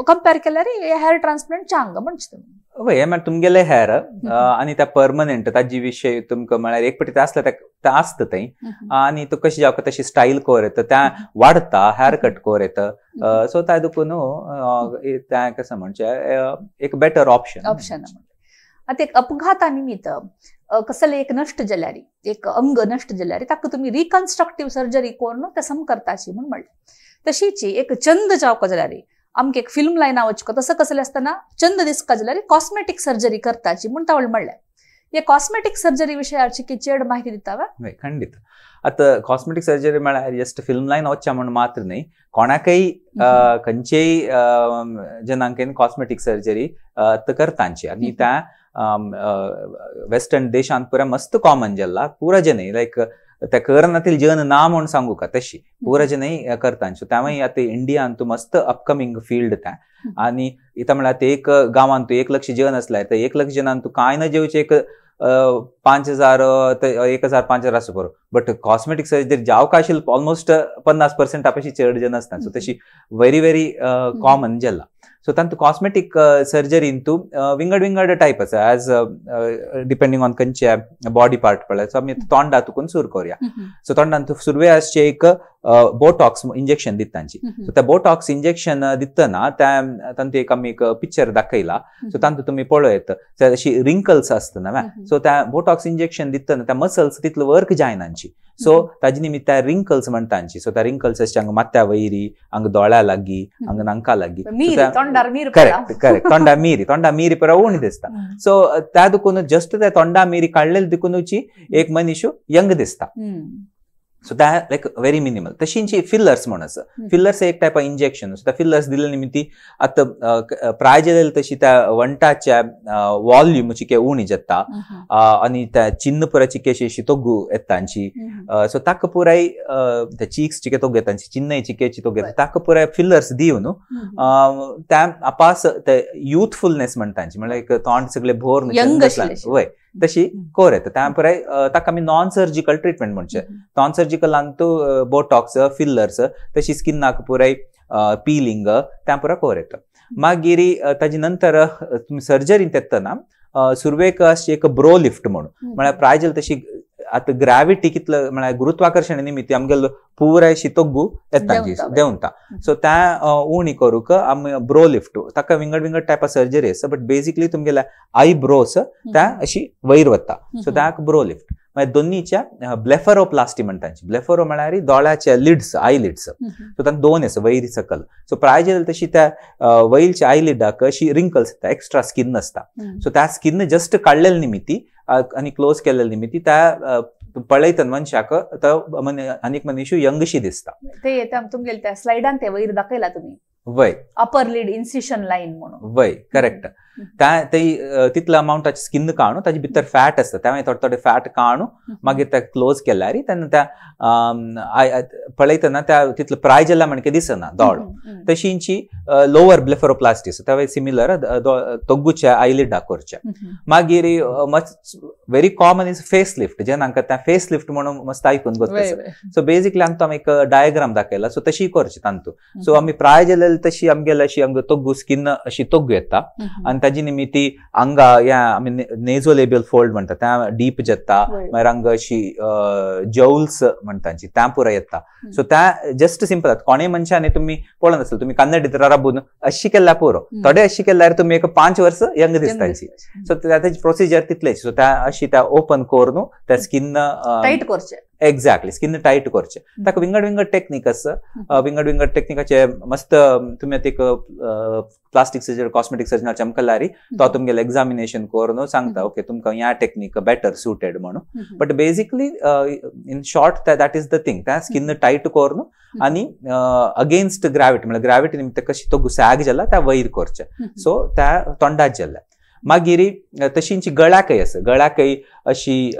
कंपेर केल्यार हेअर ट्रान्सप्लांट चांग म्हणचे तुमी. वय म्हळ्यार तुमगेले हेर आनी त्या परमनंट ताजी विशय तुमकां म्हळ्यार एक पटी आसल्या ते आसता थंय आनी तो कशी जावका तशी स्टायल कोर येता, त्या वाडता, हेअर कट कोर येता. सो त्या देखून तें कसं म्हणजे एक बेटर ऑप्शन ऑप्शन. आतां एक अपघाता निमित्त कसले एक नश्ट जाल्यार, एक अंग नश्ट जाल्यार ताका तुमी रिकन्स्ट्रक्टीव सर्जरी करून ते सम करताची म्हूण म्हणलें. तशीच एक चंद जावका जाल्यार आमकां एक फिल्म लायना वचको तसं कसलें आसतना चंद दिसका जाल्यार कॉस्मेटीक सर्जरी करताची म्हूण तावळ म्हणलें. हे कॉस्मेटीक सर्जरी विशयाची की चड माहिती दिता वा? खंडीत. आतां कॉस्मेटीक सर्जरी म्हळ्यार जस्ट फिल्म लायन वचच्या म्हूण मात्र न्हय, कोणाकय खंयचेय जनांक कॉस्मेटीक सर्जरी करतांची. आनी त्या वेस्टर्न देशांत पुरा मस्त कॉमन जाला, पुरा जनय लायक त्या करनातील जन ना म्हूण सांगू का तशी पुरा जनय करतांची. सो त्यामुळे आतां इंडियान तूं मस्त अपकमींग फील्ड त्या. आनी इतां म्हळ्यार आतां एक गांवांत तूं 1 लक्ष जन आसल्यार त्या 1 लक्ष जनान तूं कांय न जेवचें एक 5,000 ते 1,000 5,000 आसूं बरो, बट कॉस्मेटीक सर्जरी जावका आशिल्ली ऑलमोस्ट 50% पेक्षा चड जन आसता. सो तशी व्हेरी व्हेरी कॉमन जाला. सो तांतू कॉस्मेटीक सर्जरीन तूं विंगड विंगड टायप आसा एज डिपेंडींग ऑन खंयच्या बॉडी पार्ट पळय. सो आमी तोंडा तुकून सुरू करूया. सो तोंडान सुरवे आसचे एक बोटॉक्स इंजेक्शन दिता तांची. सो त्या बोटॉक्स इंजेक्शन दितना त्या तांतू एक आमी एक पिक्चर दाखयला. सो तांतू तुमी पळयत अशी रिंकल्स आसता ना, सो त्या बोटॉक्स इंजेक्शन दितना त्या मसल्स तितलो वर्क जायनांची. सो ताजे निमित्त त्या रिंकल्स म्हणटांची. सो त्या रिंकल्स अशे हांगा माथ्या वयरी, हांगा दोळ्या लागीं, हांगा नांका लागीं, करेक्ट करेक्ट, तोंडा मिरी, तोंडा मिरी पुरा उणी दिसता. सो त्या देखून जस्ट त्या तोंडा मिरी काडलेले देखूनच एक मनीस यंग दिसता. सो त्या लायक व्हेरी मिनिमल. तशींची फिलर्स म्हण आसा. फिलर्स एक टायप इंजेक्शन. सो त्या फिलर्स दिले निमित्ती आतां प्राय जालेली तशी त्या वंटाच्या वॉल्यूम चिके उणी जाता आनी त्या चिन्न पुराय चिके अशी तोगू येतांची. सो ताका पुराय त्या चीक्स चिके तोगू येतांची, चिन्नय चिकेची तोगू येता, ताका पुराय फिलर्स दिवन त्या आपास ते युथफुलनेस म्हणटांची, म्हळ्यार एक तोंड सगळे भोर वय तशी कोर येता. त्या पुराय ताका आमी नॉन सर्जिकल ट्रिटमेंट म्हणचे. नॉन सर्जिकलान तूं बोटॉक्स, फिलर्स, तशी स्किनाक पुराय पिलिंग त्या पुराय कोर येता. मागीर ताजे नंतर तुमी सर्जरीन येतना सुरवेक अशी एक ब्रो लिफ्ट म्हणून, म्हळ्यार प्राय जाल्यार तशी आतां ग्रॅविटी कितलं म्हळ्यार गुरुत्वाकर्शण निमित्त आमगेलो पुराय तोगू येता देंवता. सो त्या उणी करूंक आमी ब्रो लिफ्ट, ताका विंगड विंगड टायपा सर्जरी आसा, बट बेजिकली तुमगेल्या आयब्रोस त्या अशी वयर वता. सो त्याक ब्रो लिफ्ट. मागीर दोन्हीच्या ब्लेफरोप्लास्टी म्हणटांची. ब्लेफरो म्हळ्यार दोळ्याचे लिड्स, आयलिड्स. सो तांकां दोन आसा वयर सकल. सो प्राय जाल्यार तशी त्या वयरच्या आयलिडाक अशी रिंकल्स येता, एक्स्ट्रा स्किन आसता. सो त्या स्किन जस्ट काडलेले निमित्ती आनी क्लोज केल्ले निमित्ती त्या पळयतना मनशाक तो आनीक मनीस यंगशी दिसता. ते तुमगेले त्या स्लायडान ते वयर दाखयला तुमी, वय अपर लीड इन्सिशन लायन म्हणून, वय करेक्ट. त्या तितल्या अमाउंटाची स्किन काडून ताजे भितर फॅट आसता, त्या मागीर थोडे थोडे फॅट काडून मागीर त्या क्लोज केल्यार तेन्ना त्या पळयतना त्या तितलो प्राय जाल्या म्हणके दिसना दोळो. तशींची लोअर ब्लेफरोप्लास्टी आसा, त्या सिमिलर तोगूच्या आयलिडाक करच्या. मागीर very common is face lift, जेन्ना हांकां त्या फेस लिफ्ट म्हणून मस्त आयकून गोत. सो बेजिकली आमकां आमी एक डायग्राम दाखयला. सो तशी करची तांतू. सो आमी प्राय जाल्यार तशी आमगेली अशी आमकां तोगू स्किन अशी तोगू येता आनी ताजी निमित्ती हांगा ह्या आमी नेझोलेबियल फोल्ड म्हणटा त्या डीप जाता, मागीर हांगा अशी जौल्स म्हणटा त्या पुराय येता. सो त्या जस्ट सिंपल कोणेय मनशांनी तुमी पळोवन आसतले, तुमी कन्नडीत राबून अशी केल्यार पुरो, थोडे अशी केल्यार तुमी एक 5 वर्स यंग दिसताची. सो ताची प्रोसिजर तितलेच. सो त्या अशी त्या ओपन करून त्या स्किन टायट करचे, एक्झॅक्टली स्किन टायट करचे. ताका विंगड विंगड टेक्निक आसा, विंगड विंगड टेक्निकाचे मस्त तुमी आतां एक प्लास्टीक सर्जरी, कॉस्मेटीक सर्जनाच्या चमकल्यार तो तुमगेले एग्जामिनेशन करून सांगता ओके तुमकां ह्या टेक्निक बेटर सुटेड म्हणून. But basically in short that is the thing. त्या स्किन टायट करून आनी अगेन्स्ट ग्रॅविटी, म्हळ्यार ग्रॅविटी निमित्त कशी तो सॅग जाला त्या वयर करचे. सो त्या तोंडात जाल्या. मागीर तशींची गळ्याकय आसा, गळ्याकय अशी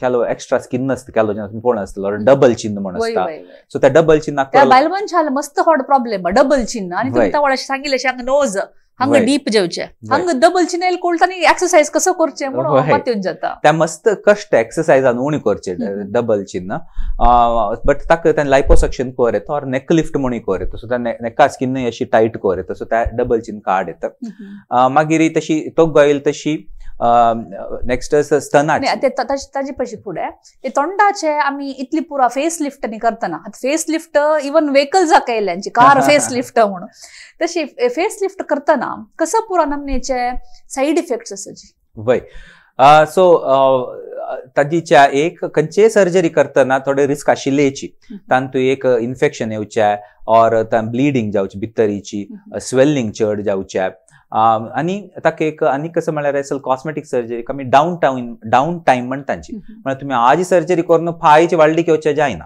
केलो एक्स्ट्रा स्किन आसता, केलो जेन्ना तुमी पळोवन आसतलो डबल चिन्न म्हण आसता. सो त्या डबल चिन्नाक बायल मनशाल मस्त hot problem double चिन्न. आनी तुमी तवळ अशें सांगिल्लें अशें हांगा नोज हांगा डीप जेवचे हांगा डबल चिनेल कोळटा आनी एक्सरसाइज कसो करचे म्हणून मातून जाता. त्या मस्त कष्ट एक्सरसाइजान उणी करचे डबल चिन्न, बट ताका त्या लायपोसक्शन कोर येता ऑर नेक लिफ्ट म्हणून कोर येता. सो त्या नेका स्किन अशी टायट कोर येता, सो त्या डबल चिन काड येता. मागीर तशी तो गयल तशी नेक्स्ट स्तनाचे ताजे पशी फुडें ते तोंडाचे आमी इतली पुरा फेस लिफ्ट न्ही करतना, फेस लिफ्ट इवन व्हेकल जाका येयल्यांची कार फेस लिफ्ट म्हणून, तशी फेस लिफ्ट करतना कसो पुरा नमनेचे सायड इफेक्ट्स आसाची? वय, सो ताजीच्या एक खंयचेय सर्जरी करतना थोडे रिस्क आशिल्लेची, तांतू एक इन्फेक्शन येवचें ऑर ब्लिडींग जावची भितरीची, स्वेलिंग चड जावचें. आनी ताका एक आनी कसं म्हळ्यार असल कॉस्मेटीक सर्जरी आमी डावन टायम म्हणटांची, म्हळ्यार तुमी आज सर्जरी करून फायची व्हडली येवचें जायना.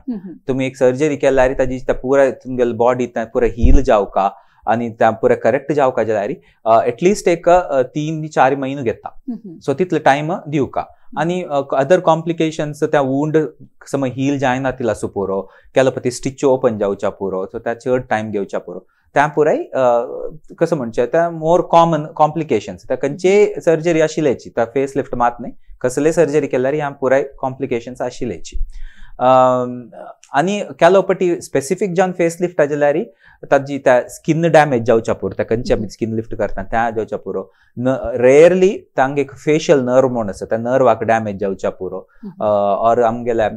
तुमी एक सर्जरी केल्यार ताजी पुरा तुमगेली बॉडी पुरा हील जावका आनी त्या पुरा करेक्ट जावका जाल्यार एटलिस्ट एक 3-4 म्हयनो घेता. सो तितलो टायम दिवका. आनी अदर कॉम्प्लिकेशन्स त्या वुंड समज हील जायना तिला पुरो, केलो पळय स्टिच ओपन जावच्या पुरो, सो त्या चड टायम घेवच्या पुरो. त्या पुराय कसं म्हणचे त्या मोर कॉमन कॉम्प्लिकेशन्स त्या खंयचेय सर्जरी आशिल्ल्याची, त्या फेस लिफ्ट मात न्ही, कसले सर्जरी केल्यार ह्या पुराय कॉम्प्लिकेशन्स आशिल्ल्याची. आनी केलो पटी स्पेसिफीक जावन फेस लिफ्ट जाल्यार ताजी त्या स्किन डॅमेज जावच्या पुरो, त्या खंयचे आमी स्किन लिफ्ट करता त्या जावच्या पुरो. रेयरली तांगे एक फेशियल नर्व म्हूण आसा, त्या नर्वाक डॅमेज जावच्या पुरो, ऑर आमगेल्या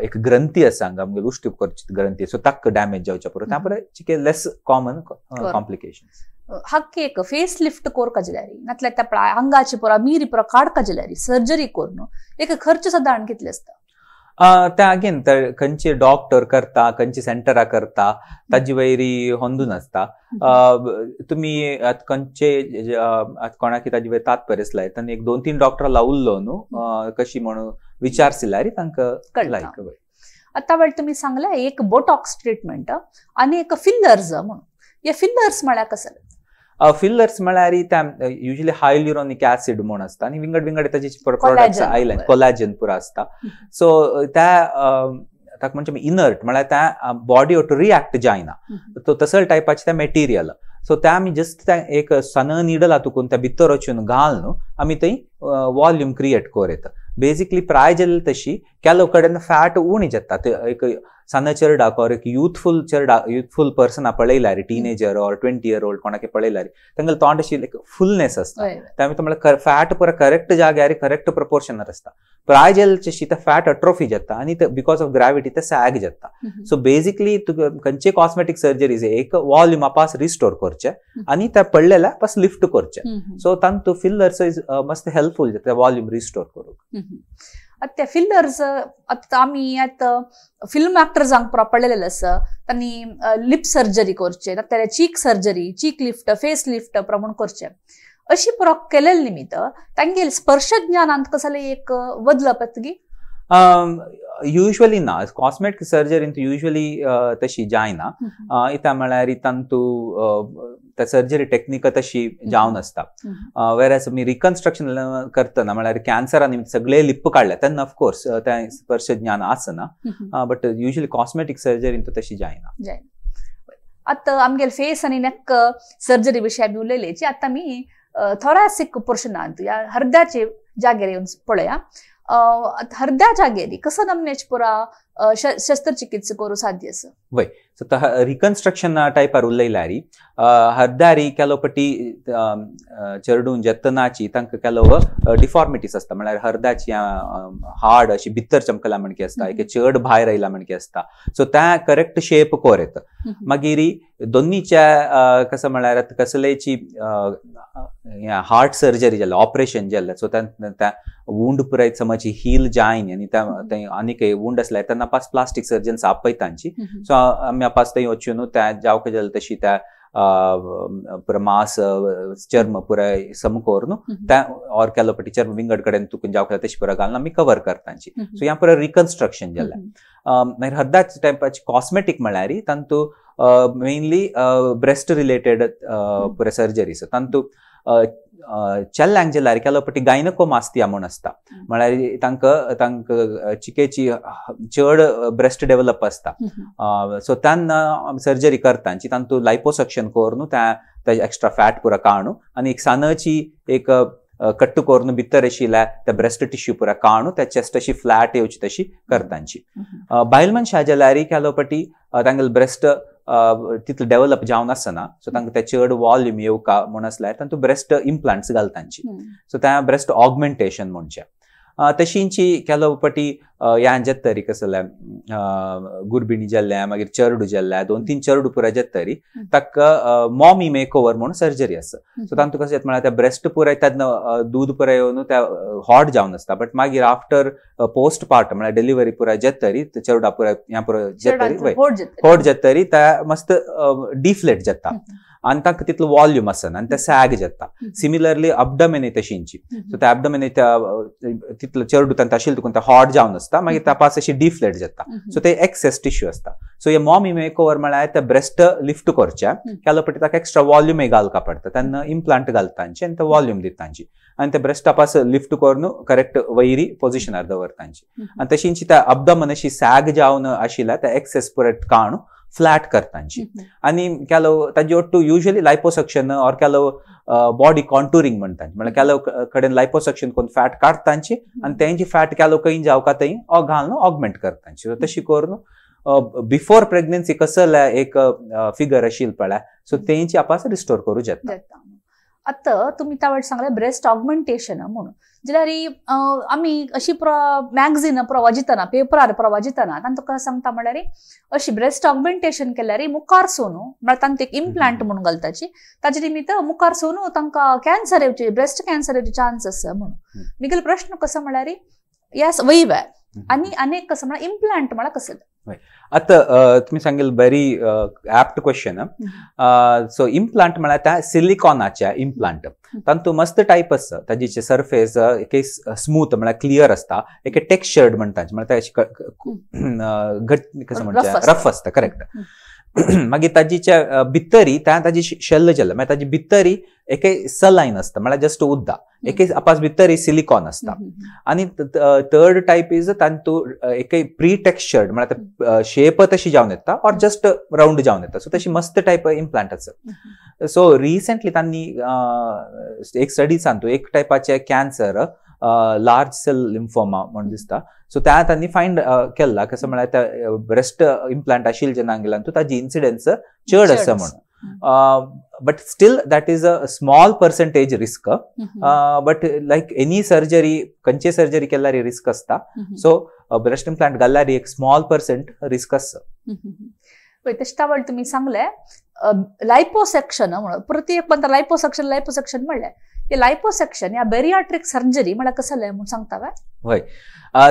एक ग्रंथी आसा हांगा आमगेली उश्टी करची ग्रंथी, सो ताका डॅमेज जावच्या पुरो. त्या पुराय चिके लेस कॉमन कॉम्प्लिकेशन्स. हक्के एक फेस लिफ्ट कोरका जाल्यार नातल्यार त्या आंगाची पुरा मिरी पुरा काडका जाल्यार सर्जरी करून एक खर्च सादारण कितले आसता? त्या अगेन खंयचे डॉक्टर करता, खंयचे सेंटरा करता ताजी वयरी होंदून आसता. तुमी आतां खंयचे कोणाकी ताजी वयर तात्पर्य आसल्यार तांणी एक 2-3 डॉक्टर लावल्लो न्हू कशी म्हणून विचार सिल्यार तांकां लायक. आतां वेळ तुमी सांगले एक बोटॉक्स ट्रिटमेंट आनी एक फिलर्स म्हणून, हे फिलर्स म्हळ्यार कसले? फिलर्स म्हळ्यार त्या युजली हायल्युरोनिक ऍसिड म्हूण आसता आनी विंगड विंगड ताजे प्रोडक्ट्स आयले, कोलॅजन पुरा आसता. सो त्या ताका म्हणजे इनर्ट म्हळ्यार त्या बॉडी ओटो रिएक्ट जायना, तो तसल टायपाचे त्या मटेरियल. सो त्या आमी जस्ट त्या एक सन निडल तुकून त्या भितर वचून घाल न्हू आमी थंय वॉल्यूम क्रिएट कर येता. बेसिकली प्राय जाली तशी केलो कडेन फॅट उणी जाता. एक सन चेरडाक ऑर एक युथफूल चेरडा युथफूल पर्सना पळयल्यार टिनेजर ऑर 20 इयर ओल्ड कोणाक पळयल्यार तांगेले तोंड अशी लायक फुलनेस आसता. त्यामुळे म्हळ्यार फॅट पुरा करेक्ट जाग्यार करेक्ट प्रपोर्शनार आसता. प्राय जाली तशी ते फॅट अट्रोफी जाता आनी because of gravity ते सॅग जाता. सो बेसिकली तुका खंयचे कॉस्मेटीक सर्जरीज एक वॉल्यूम आपास रिस्टोर करचे आनी त्या पडलेल्या पास लिफ्ट करचे. सो तांतू फिलर्स is मस्त हेल्पफूल जाता वॉल्यूम रिस्टोर करूंक. आतां त्या फिलर्स आतां आमी आतां फिल्म एक्टर्सांक पुरा पळयलेलें आसा, तांणी लिप सर्जरी करचे, नाल्यार cheek surgery, cheek lift, face lift प्रमाण करचे. अशी पुरा केलेले निमित्त तांगेले स्पर्श ज्ञानांत कसले एक बदलप येता गी? युजली ना, कॉस्मेटीक सर्जरींत युजली तशी जायना. इता म्हळ्यार तांतू त्या सर्जरी टेक्निक तशी जावन आसता. वेर आमी रिकन्स्ट्रक्शन करतना म्हळ्यार कॅन्सरा निमित्त सगळे लिप काडले तेन्ना ऑफकोर्स तें स्पर्श ज्ञान आसना, बट युजली कॉस्मेटीक सर्जरींत तशी जायना. आतां आमगेले फेस आनी नेक सर्जरी विशय आमी उलयलेची, आतां आमी थोरासिक पोर्शनांत ह्या हर्द्याचे जागेर येवन पळया. हर्द्या जागेरी कसो नमनेच पुरा शस्त्रचिकित्सा करूं साध्य आसा? वय, सो रिकन्स्ट्रक्शन टायपार उलयल्यार हर्द्यारी केलो पटी चेरडून जेतनाची तांकां केलो डिफॉर्मिटीज आसता, म्हळ्यार हर्द्याची हाड अशी भितर चमकला म्हणकी आसता, एक चड भायर आयला म्हणकी आसता. सो त्या करेक्ट शेप कोर येता. मागीर दोन्हीच्या कसं म्हळ्यार कसलेची हार्ट सर्जरी जाल्या, ऑपरेशन जालें, सो त्या वुंड पुराय समज हील जायन आनी त्या आनीक वुंड आसल्यार तेन्ना पास प्लास्टीक सर्जन्स आपयता तांची. सो आमी आपास थंय वचून त्या जावक जालें तशी त्या पुरा मास चर्म पुराय सम करून त्या ऑर केलो पटी चर्म विंगड कडेन तुकून जावक जालें तशी पुरा घालून आमी कवर करतांची. सो ह्या पुराय रिकन्स्ट्रक्शन जालें. मागीर हद्दाच टायपाची कॉस्मेटीक म्हळ्यार तांतू मेनली ब्रेस्ट रिलेटेड पुराय सर्जरीज. तांतू चेल्ल्यांक जाल्यार केलो पटी गायनकोमास्तिया म्हूण आसता, म्हळ्यार तांकां तांकां चिकेची चड ब्रेस्ट डेव्हलप आसता, सो तेन्ना सर्जरी करता तांतू लायपोसक्शन करून त्या एक्स्ट्रा फॅट पुरा काडून आनी एक सानाची एक कट्टू करून भितर आशिल्ल्या त्या ब्रेस्ट टिश्यू पुरा काडून त्या चेस्ट अशी फ्लॅट येवची तशी करतांची. बायल मनशां जाल्यार केलो पटी तांगेले ब्रेस्ट तितले डेव्हलप जावन आसना, सो तांकां ते चड वॉल्यूम येवका म्हूण आसल्यार तांतू ब्रेस्ट इम्प्लांट्स घालतांची, सो त्या ब्रेस्ट ऑगमेंटेशन म्हणचें. तशींची केलो पटी ह्यान जातरी कसलें गुरबिणी जाल्ल्या मागीर चेरडू जाल्ल्या 2-3 चेरडू पुराय जातरी ताका मॉमी मेकओवर म्हणून सर्जरी आसा. सो तांतू कशें जाता म्हळ्यार त्या ब्रेस्ट पुराय तेन्ना दूद पुराय येवन त्या हॉट जावन आसता, बट मागीर आफ्टर पोस्ट पार्टम म्हळ्यार डिलिव्हरी पुराय जातरी चेरडा पुराय ह्या पुराय जातरी होट जातरी त्या मस्त डिफ्लेट जाता आनी तांकां तितलो वॉल्यूम आसना आनी ते सॅग जाता. सिमिलरली अबडमेनय तशींची, सो त्या अबडमेनय तितलो चेरडू तांकां आशिल्लें देखून ते हॉट जावन आसता, मागीर तपास अशी डिफ्लेट जाता, सो ते एक्सेस टिश्यू आसता. सो हे मॉमी मेकओवर म्हळ्यार ते ब्रेस्ट लिफ्ट करचे केलो पटी ताका एक्स्ट्रा वॉल्यूमय घालका पडटा, तेन्ना इम्प्लांट घालतांचे आनी ते वॉल्यूम दितांची आनी ते ब्रेस्ट तपास लिफ्ट करून करेक्ट वयरी पोजिशनार दवरतांची. आनी तशींची त्या अबडमन अशी सॅग जावन आशिल्ल्या त्या एक्सेस पुराय काडून फ्लॅट करतांची. आनी केलो ताजी ಒಟ್ಟು यूजुअली लायपोसक्शन ऑर केलो बॉडी कॉन्टुरींग म्हणटांची, म्हळ्यार केलो कडेन लायपोसक्शन करून फॅट काडटांची आनी तेंची फॅट केलो खंय जावका थंय घालून ऑगमेंट करतांची. सो तशी करून बिफोर प्रेग्नन्सी कसले एक फिगर आशिल्ली पळय, सो तेंची आपास रिस्टोर करूं जाता. आतां तुमी त्या वेळार सांगलें ब्रेस्ट ऑगमेंटेशन म्हणून, जाल्यार आमी अशी मॅगझीन प्रवाजितना पेपरार प्रवाजितना तांकां तुका सांगता म्हळ्यार अशी ब्रेस्ट ऑगमेंटेशन केल्यार मुखार सोनू म्हळ्यार तांकां एक इम्प्लांट म्हणून घालताची, ताजे निमित्त मुखार सोनू तांकां कॅन्सर येवचे, ब्रेस्ट कॅन्सर येवचे चान्स आसा म्हणून. मिगेलो प्रश्न कसो म्हळ्यार येस वयवे आनी अनेक कसो म्हळ्यार इम्प्लांट म्हळ्यार कसो. आतां तुमी सांगेल very apt question. So implant म्हळ्यार त्या सिलिकॉनाचे इम्प्लांट, तांतू मस्त टायप आसता, ताजी सरफेस एक स्मूथ म्हळ्यार क्लियर आसता, एक टेक्स्चर्ड म्हणटा म्हळ्यार घट कसं म्हणटा रफ आसता, करेक्ट. मागीर ताजीच्या भितरी त्या ताजी शेल्ल जाल्ले मागीर ताजी भितरी एक सलायन आसता म्हळ्यार जस्ट उद्दा एक आपास भितरी सिलिकॉन आसता. आनी थर्ड टायप is तांतू एक प्री टेक्स्चर्ड म्हळ्यार शेप तशी जावन येता ऑर जस्ट रावंड जावन येता, सो तशी मस्त टायप इम्प्लांट आसा. सो रिसेंटली तांणी एक स्टडी सांगतो एक टायपाचे कॅन्सर लार्ज सेल लिम्फोमा म्हणून दिसता, सो त्या तांणी फायंड केल्ला कसं म्हळ्यार त्या ब्रेस्ट इम्प्लांट आशिल्ले जेन्ना गेल्यान ताजी इन्सिडन्स चड आसा म्हणून, but still that is a small percentage risk, but like any surgery खंयचे सर्जरी केल्यार रिस्क आसता, सो ब्रेस्ट इम्प्लांट घाल्यार एक स्मॉल पर्सेंट रिस्क आसता. पळय तशें तावळ तुमी सांगलें लायपोसेक्शन म्हणून, प्रति एक म्हणटा लायपोसेक्शन लायपोसेक्शन म्हणलें, हे लायपोसेक्शन या बेरियाट्रिक सर्जरी म्हळ्यार कसलें म्हूण सांगता काय? हय,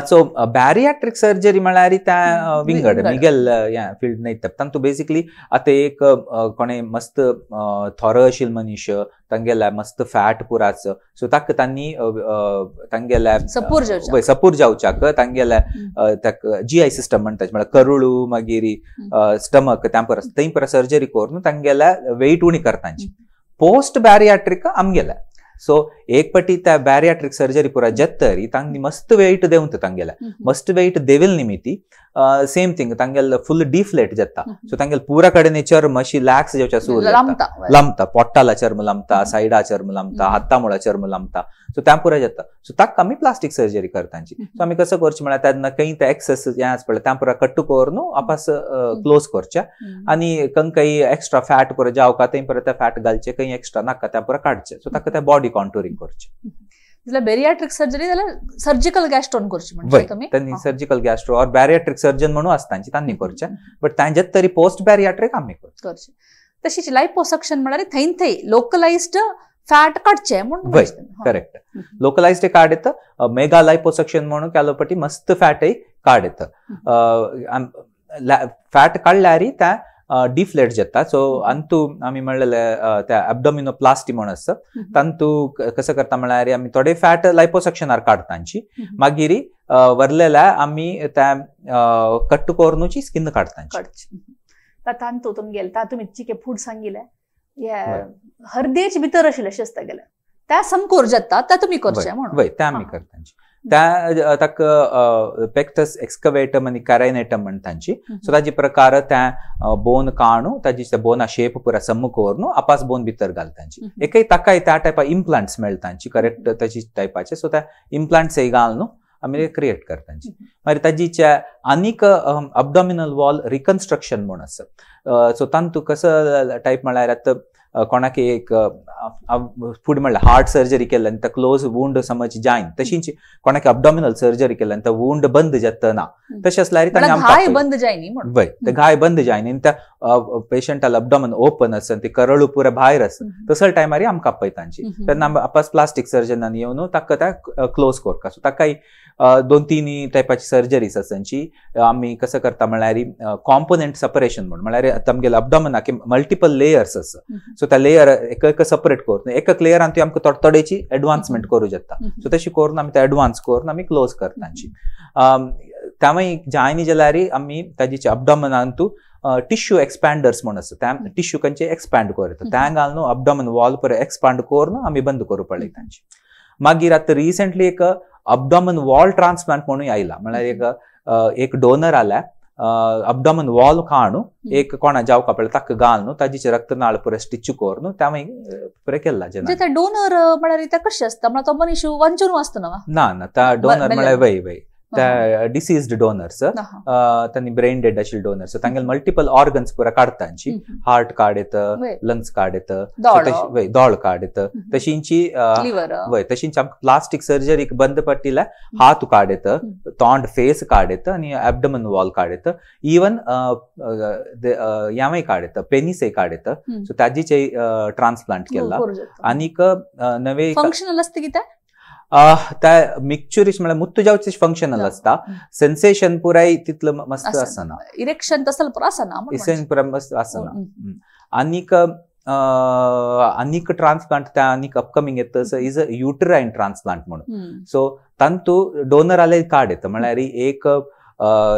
सो बॅरियाट्रिक सर्जरी म्हळ्यार त्या विंगड मिगेल ह्या फिल्ड न्हय, तांतू बेसिकली आतां एक कोणें मस्त थोरो आशिल्लो मनीस तांगेल्या मस्त फॅट पुराच, सो ताका तांणी तांगेल्या सपूर जावच्याक तांगेल्या ताका जी I system म्हणटा म्हळ्यार करुळू मागीर स्टमक त्या परस थंय परत सर्जरी करून तांगेल्या वेट उणी करतांची. पोस्ट बॅरियाट्रिक आमगेल्या, सो एक पटी त्या बॅरियाट्रिक सर्जरी पुरा जातरी तांणी मस्त वेट देवता तांगेल्या, मस्त वेट देवील निमिती सेम थिंग तांगेल फुल डिफ्लेट जाता, सो तांगेल पुरा कडेन चर्म अशी लॅक्स जावच्या सुरू लांबता, पोट्टाला चर्म लांबता, सायडा चर्म लांबता, हाता मुळा चर्म लांबता, सो त्या पुरा जाता. सो ताका आमी प्लास्टीक सर्जरी करतांची. सो आमी कसं करचें म्हळ्यार तेन्ना खंय ते एक्सेस हें आसा पळय त्या पुरा कट्टू करून आपास क्लोज करचें आनी खंय एक्स्ट्रा फॅट पुरा जावका थंय परत फॅट घालचें, खंय एक्स्ट्रा नाका त्या पुरा काडचें, सो ताका त्या बॉडी कॉन्टुरींग करचें. जाल्यार बेरियाट्रिक सर्जरी जाल्यार सर्जिकल गॅस्ट्रोन करची म्हणजे तुमी? तांणी surgical gastro or bariatric surgeon म्हणून आसता तांणी करचें, बट तांचे तरी पोस्ट बॅरियाट्रिक आमी करचें. तशीच लायपोसक्शन म्हळ्यार थंय थंय लोकलायज्ड फॅट काडचें म्हूण. करेक्ट, लोकलायज्ड काड येता, मेगा लायपोसक्शन म्हणून केलो पटी मस्त फॅटय काड येता, फॅट काडल्यार त्या डिफ्लेट जाता. सो अंतू आमी म्हणलेले त्या अबडोमिनोप्लास्टी म्हणून आसता, तांतू कसं करता म्हळ्यार आमी थोडे फॅट लायपोसक्शनार काडतांची, मागीर वरलेल्या आमी त्या कट्टू करूनची स्किन काडतांची. तांतू तुमगेल तुमी चिके फूड सांगिलें हरदेच भितर आशिल्लें अशें आसता गेलें त्या समकोर जाता त्या तुमी करचें म्हणून. वय, त्या आमी करता. त्या ताका पेक्टस एक्सकवेटम आनी कॅरायनेटम म्हण तांची. सो ताजी प्रकार त्या बोन काणू ताजी बोना शेप पुरा सम्मुख करून आपास बोन भितर घालतांची. एकय ताकाय त्या टायपा इम्प्लांट्स मेळटांची करेक्ट ताजी टायपाचे. सो त्या इम्प्लांट्स घालून आमी क्रिएट करतांची. मागीर ताजीच्या आनीक अबडॉमिनल वॉल रिकन्स्ट्रक्शन म्हूण आसा. सो तांतू कसो टायप म्हळ्यार आतां कोणाक एक फुडें म्हणल्यार हार्ट सर्जरी केल्ले आनी क्लोज वुंड समज जायन, तशीच कोणाक अबडॉमिनल सर्जरी केल्ले आनी वुंड बंद जाता ना, तशें आसल्यार घाय बंद जायनी म्हणून. वय, ते घाय बंद जायनी आनी त्या पेशंटाला अबडॉमन ओपन आसा ते करळू पुरा भायर आसा तसल्या टायमार आमकां आपयतांची. तेन्ना आपास प्लास्टीक सर्जनान येवन ताका त्या क्लोज करता. सो ताकाय 2-3 टायपाची सर्जरीज आसांची. आमी कसं करता म्हळ्यार कॉम्पोनंट सेपरेशन म्हूण, म्हळ्यार आतां आमगेल्या अबडॉमनाक मल्टिपल लेयर्स आसा. सो त्या लेयर एक एक सेपरेट करून एक एक लेयरान ती आमकां थोडे थोडेची एडवान्समेंट करूं जाता. सो तशी करून आमी ते एडवान्स करून आमी क्लोज करतांची. त्यामुळे जायनी जाल्यार आमी ताजी अबडॉमनांतू टिश्यू एक्सपांडर्स म्हूण आसा, त्या टिश्यू खंयचे एक्सपांड करता त्या घालून अबडॉमन वॉल पुरा एक्सपांड करून आमी बंद करूं पळयतांची. मागीर आतां रिसेंटली एक अबडॉमन वॉल ट्रान्सप्लांट म्हणून आयला, म्हळ्यार एक डोनर आल्या अबडॉमन वॉल काणू एक कोणा जावका पळय ताका घालून ताजी रक्तनाळ पुरा स्टिच करून त्या मागीर पुरा केला. ते डोनर म्हळ्यार कशें आसता, म्हळ्यार तो मनीस वांचून आसता ना? ना ना, त्या डोनर म्हळ्यार वय वय त्या डिसीज्ड डोनर्स, तांणी ब्रेन डेड आशिल्ले डोनर्स, तांगेले मल्टिपल ऑर्गन्स पुरा काडतांची. हार्ट काड येत, लंग्स काड येत, दोळ काड येत, तशींची वय तशींची आमकां प्लास्टीक सर्जरी बंद पडटिल्या हात काड येत, तोंड फेस काड येत आनी एबडमन वॉल काड येत, इवन यामय काड येत, पेनिसय काड येत. सो ताजीचे ट्रान्सप्लांट केला. आनीक नवे फंक्शनल आसता कितें त्या मिक्चुरीश म्हळ्यार मुत्तू जावचे फंक्शनल आसता, सेन्सेशन पुराय तितलं मस्त आसना, इरेक्शन तसलं पुरा आसना, इरेक्शन पुरा मस्त आसना. आनीक आनीक ट्रान्सप्लांट त्या आनीक अपकमिंग येता is a uterine transplant म्हणून. सो तांतू डोनर आले कार्ड येता, म्हळ्यार एक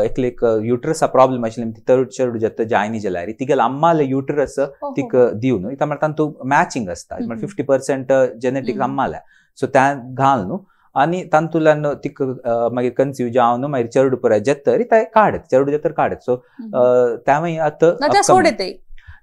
एकले एक युटरसा प्रॉब्लेम आशिल्ली ती चड चड जाता जायनी जाल्यार तिगेले अम्माले युटरस तिका दिवन म्हळ्यार तांतू मॅचिंग आसता, 50% जेनेटिक्स अम्माल्या. सो त्या घाल न्हू आनी तातूंतल्यान तिका मागीर कन्सीव जावन मागीर चेडू पुराय जेतरी ते काडत, चेडू जेतर काडत. सो त्या मागीर आतां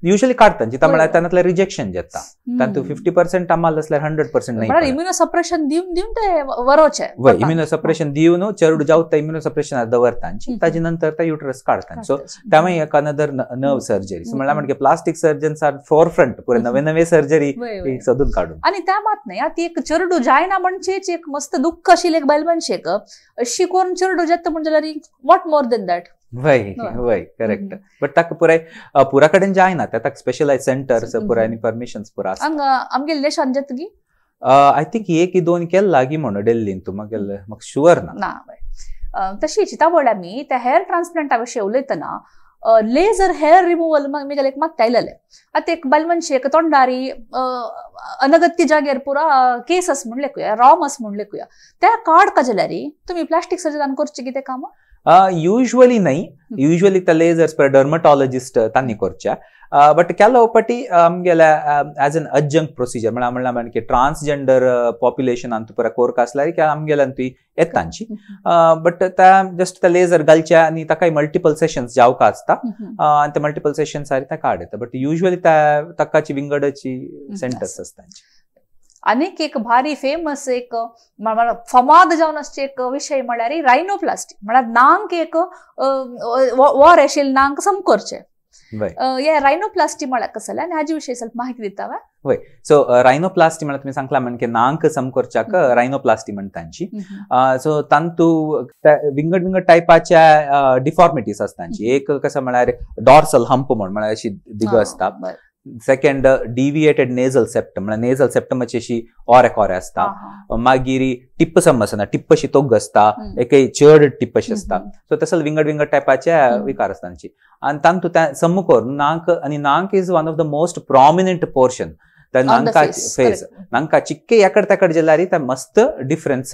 युजली काडटा जिता म्हळ्यार तातूंतलें रिजेक्शन जाता, तातूंत 50% आम्हाला आसल्यार 100% नाही. इम्युनोसप्रेशन दिवन दिवन ते वरोचें. वय, इम्युनोसप्रेशन दिवन चेडू जावता ते इम्युनोसप्रेशन दवरता ताजे नंतर ते युटरस काडटा. सो त्या मागीर एक अनदर नर्व सर्जरी. सो म्हळ्यार म्हणजे प्लास्टीक सर्जन्स are forefront, पुरे नवे नवे सर्जरी सोदून काडून. आनी त्या मात न्हय आतां एक चेडू जायना म्हणचेच एक मस्त दुख्ख आशिल्लें एक बायल मनशेक अशी करून चेडू जाता म्हण जाल्यार what more than that. वय वय करेक्ट. बट ताका पुराय पुरा कडेन जायना, ताका स्पेशलायज सेंटर्स पुराय आनी परमिशन्स पुरा आसता. हांगा आमगेले देशान जाता की I think एक दोन केल्ला लागीं म्हणून दिल्लीन तूं मागीर म्हाका शुअर ना. ना तशी चिंता पडल्या आमी त्या हेअर ट्रान्सप्लांटा विशीं उलयतना लेझर हेअर रिमूवल मागीर एक मात आयलेलें. आतां एक बायल मनशेक तोंडारी अनगत्य जाग्यार पुरा केस आसा म्हूण लेखुया, रॉम आसा म्हूण लेखुया, त्या काडका जाल्यार तुमी प्लास्टीक सर्जनान करचें कितें काम? युजली नाही, युजली त्या लेझर्स पर डर्मटॉलॉजिस्ट तांणी करच्या, बट ಕೆಲವು ಪಟಿ आमगेल्या ॲज एन अजंक्ट प्रोसिजर म्हळ्यार म्हणल्यार म्हणजे ट्रान्सजेंडर पॉप्युलेशन अंतू पुरा कोरक आसल्यार आमगेल्यान ती येतांची. बट त्या जस्ट त्या लेझर घालच्या आनी ताकाय मल्टिपल सेशन्स जावका आसता आनी ते मल्टिपल सेशन्स आनी त्या काड येता. बट युजली त्या ताकाची विंगडची सेंटर्स आसता. आनीक एक भारी फेमस एक फमाद जावन आसचे एक विशय म्हळ्यार रायनोप्लास्टी, म्हळ्यार नांक एक वॉर आशिल्लें नांक समकोरचें. हे रायनोप्लास्टी म्हळ्यार कसलें आनी हाजे विशीं ಸ್ವಲ್ಪ माहिती दिता वा? वय, सो रायनोप्लास्टी म्हळ्यार तुमी सांगला म्हणजे नांक समकोरच्याक रायनोप्लास्टी म्हणटांची. सो तांतू विंगड विंगड टायपाच्या डिफॉर्मिटीज आसतांची. एक कसं म्हळ्यार डॉर्सल हंप म्हण, म्हळ्यार अशी दिग आसता. सेकंड डिविएटेड नेझल सेप्टम, म्हळ्यार नेझल सेप्टमाची अशी ओरे कोरे आसता. मागीर टिप्प सम आसना, टिप्प अशी तोग आसता, एक चड टिप्प अशी आसता. सो तसले विंगड विंगड टायपाचे विकार आसता तांची. आनी तांतू त्या समकोर नाक, आनी नाक is one of the most prominent portion. त्या नांका फेस नांका चिक्के एकड तेकड जाल्यार त्या मस्त डिफरन्स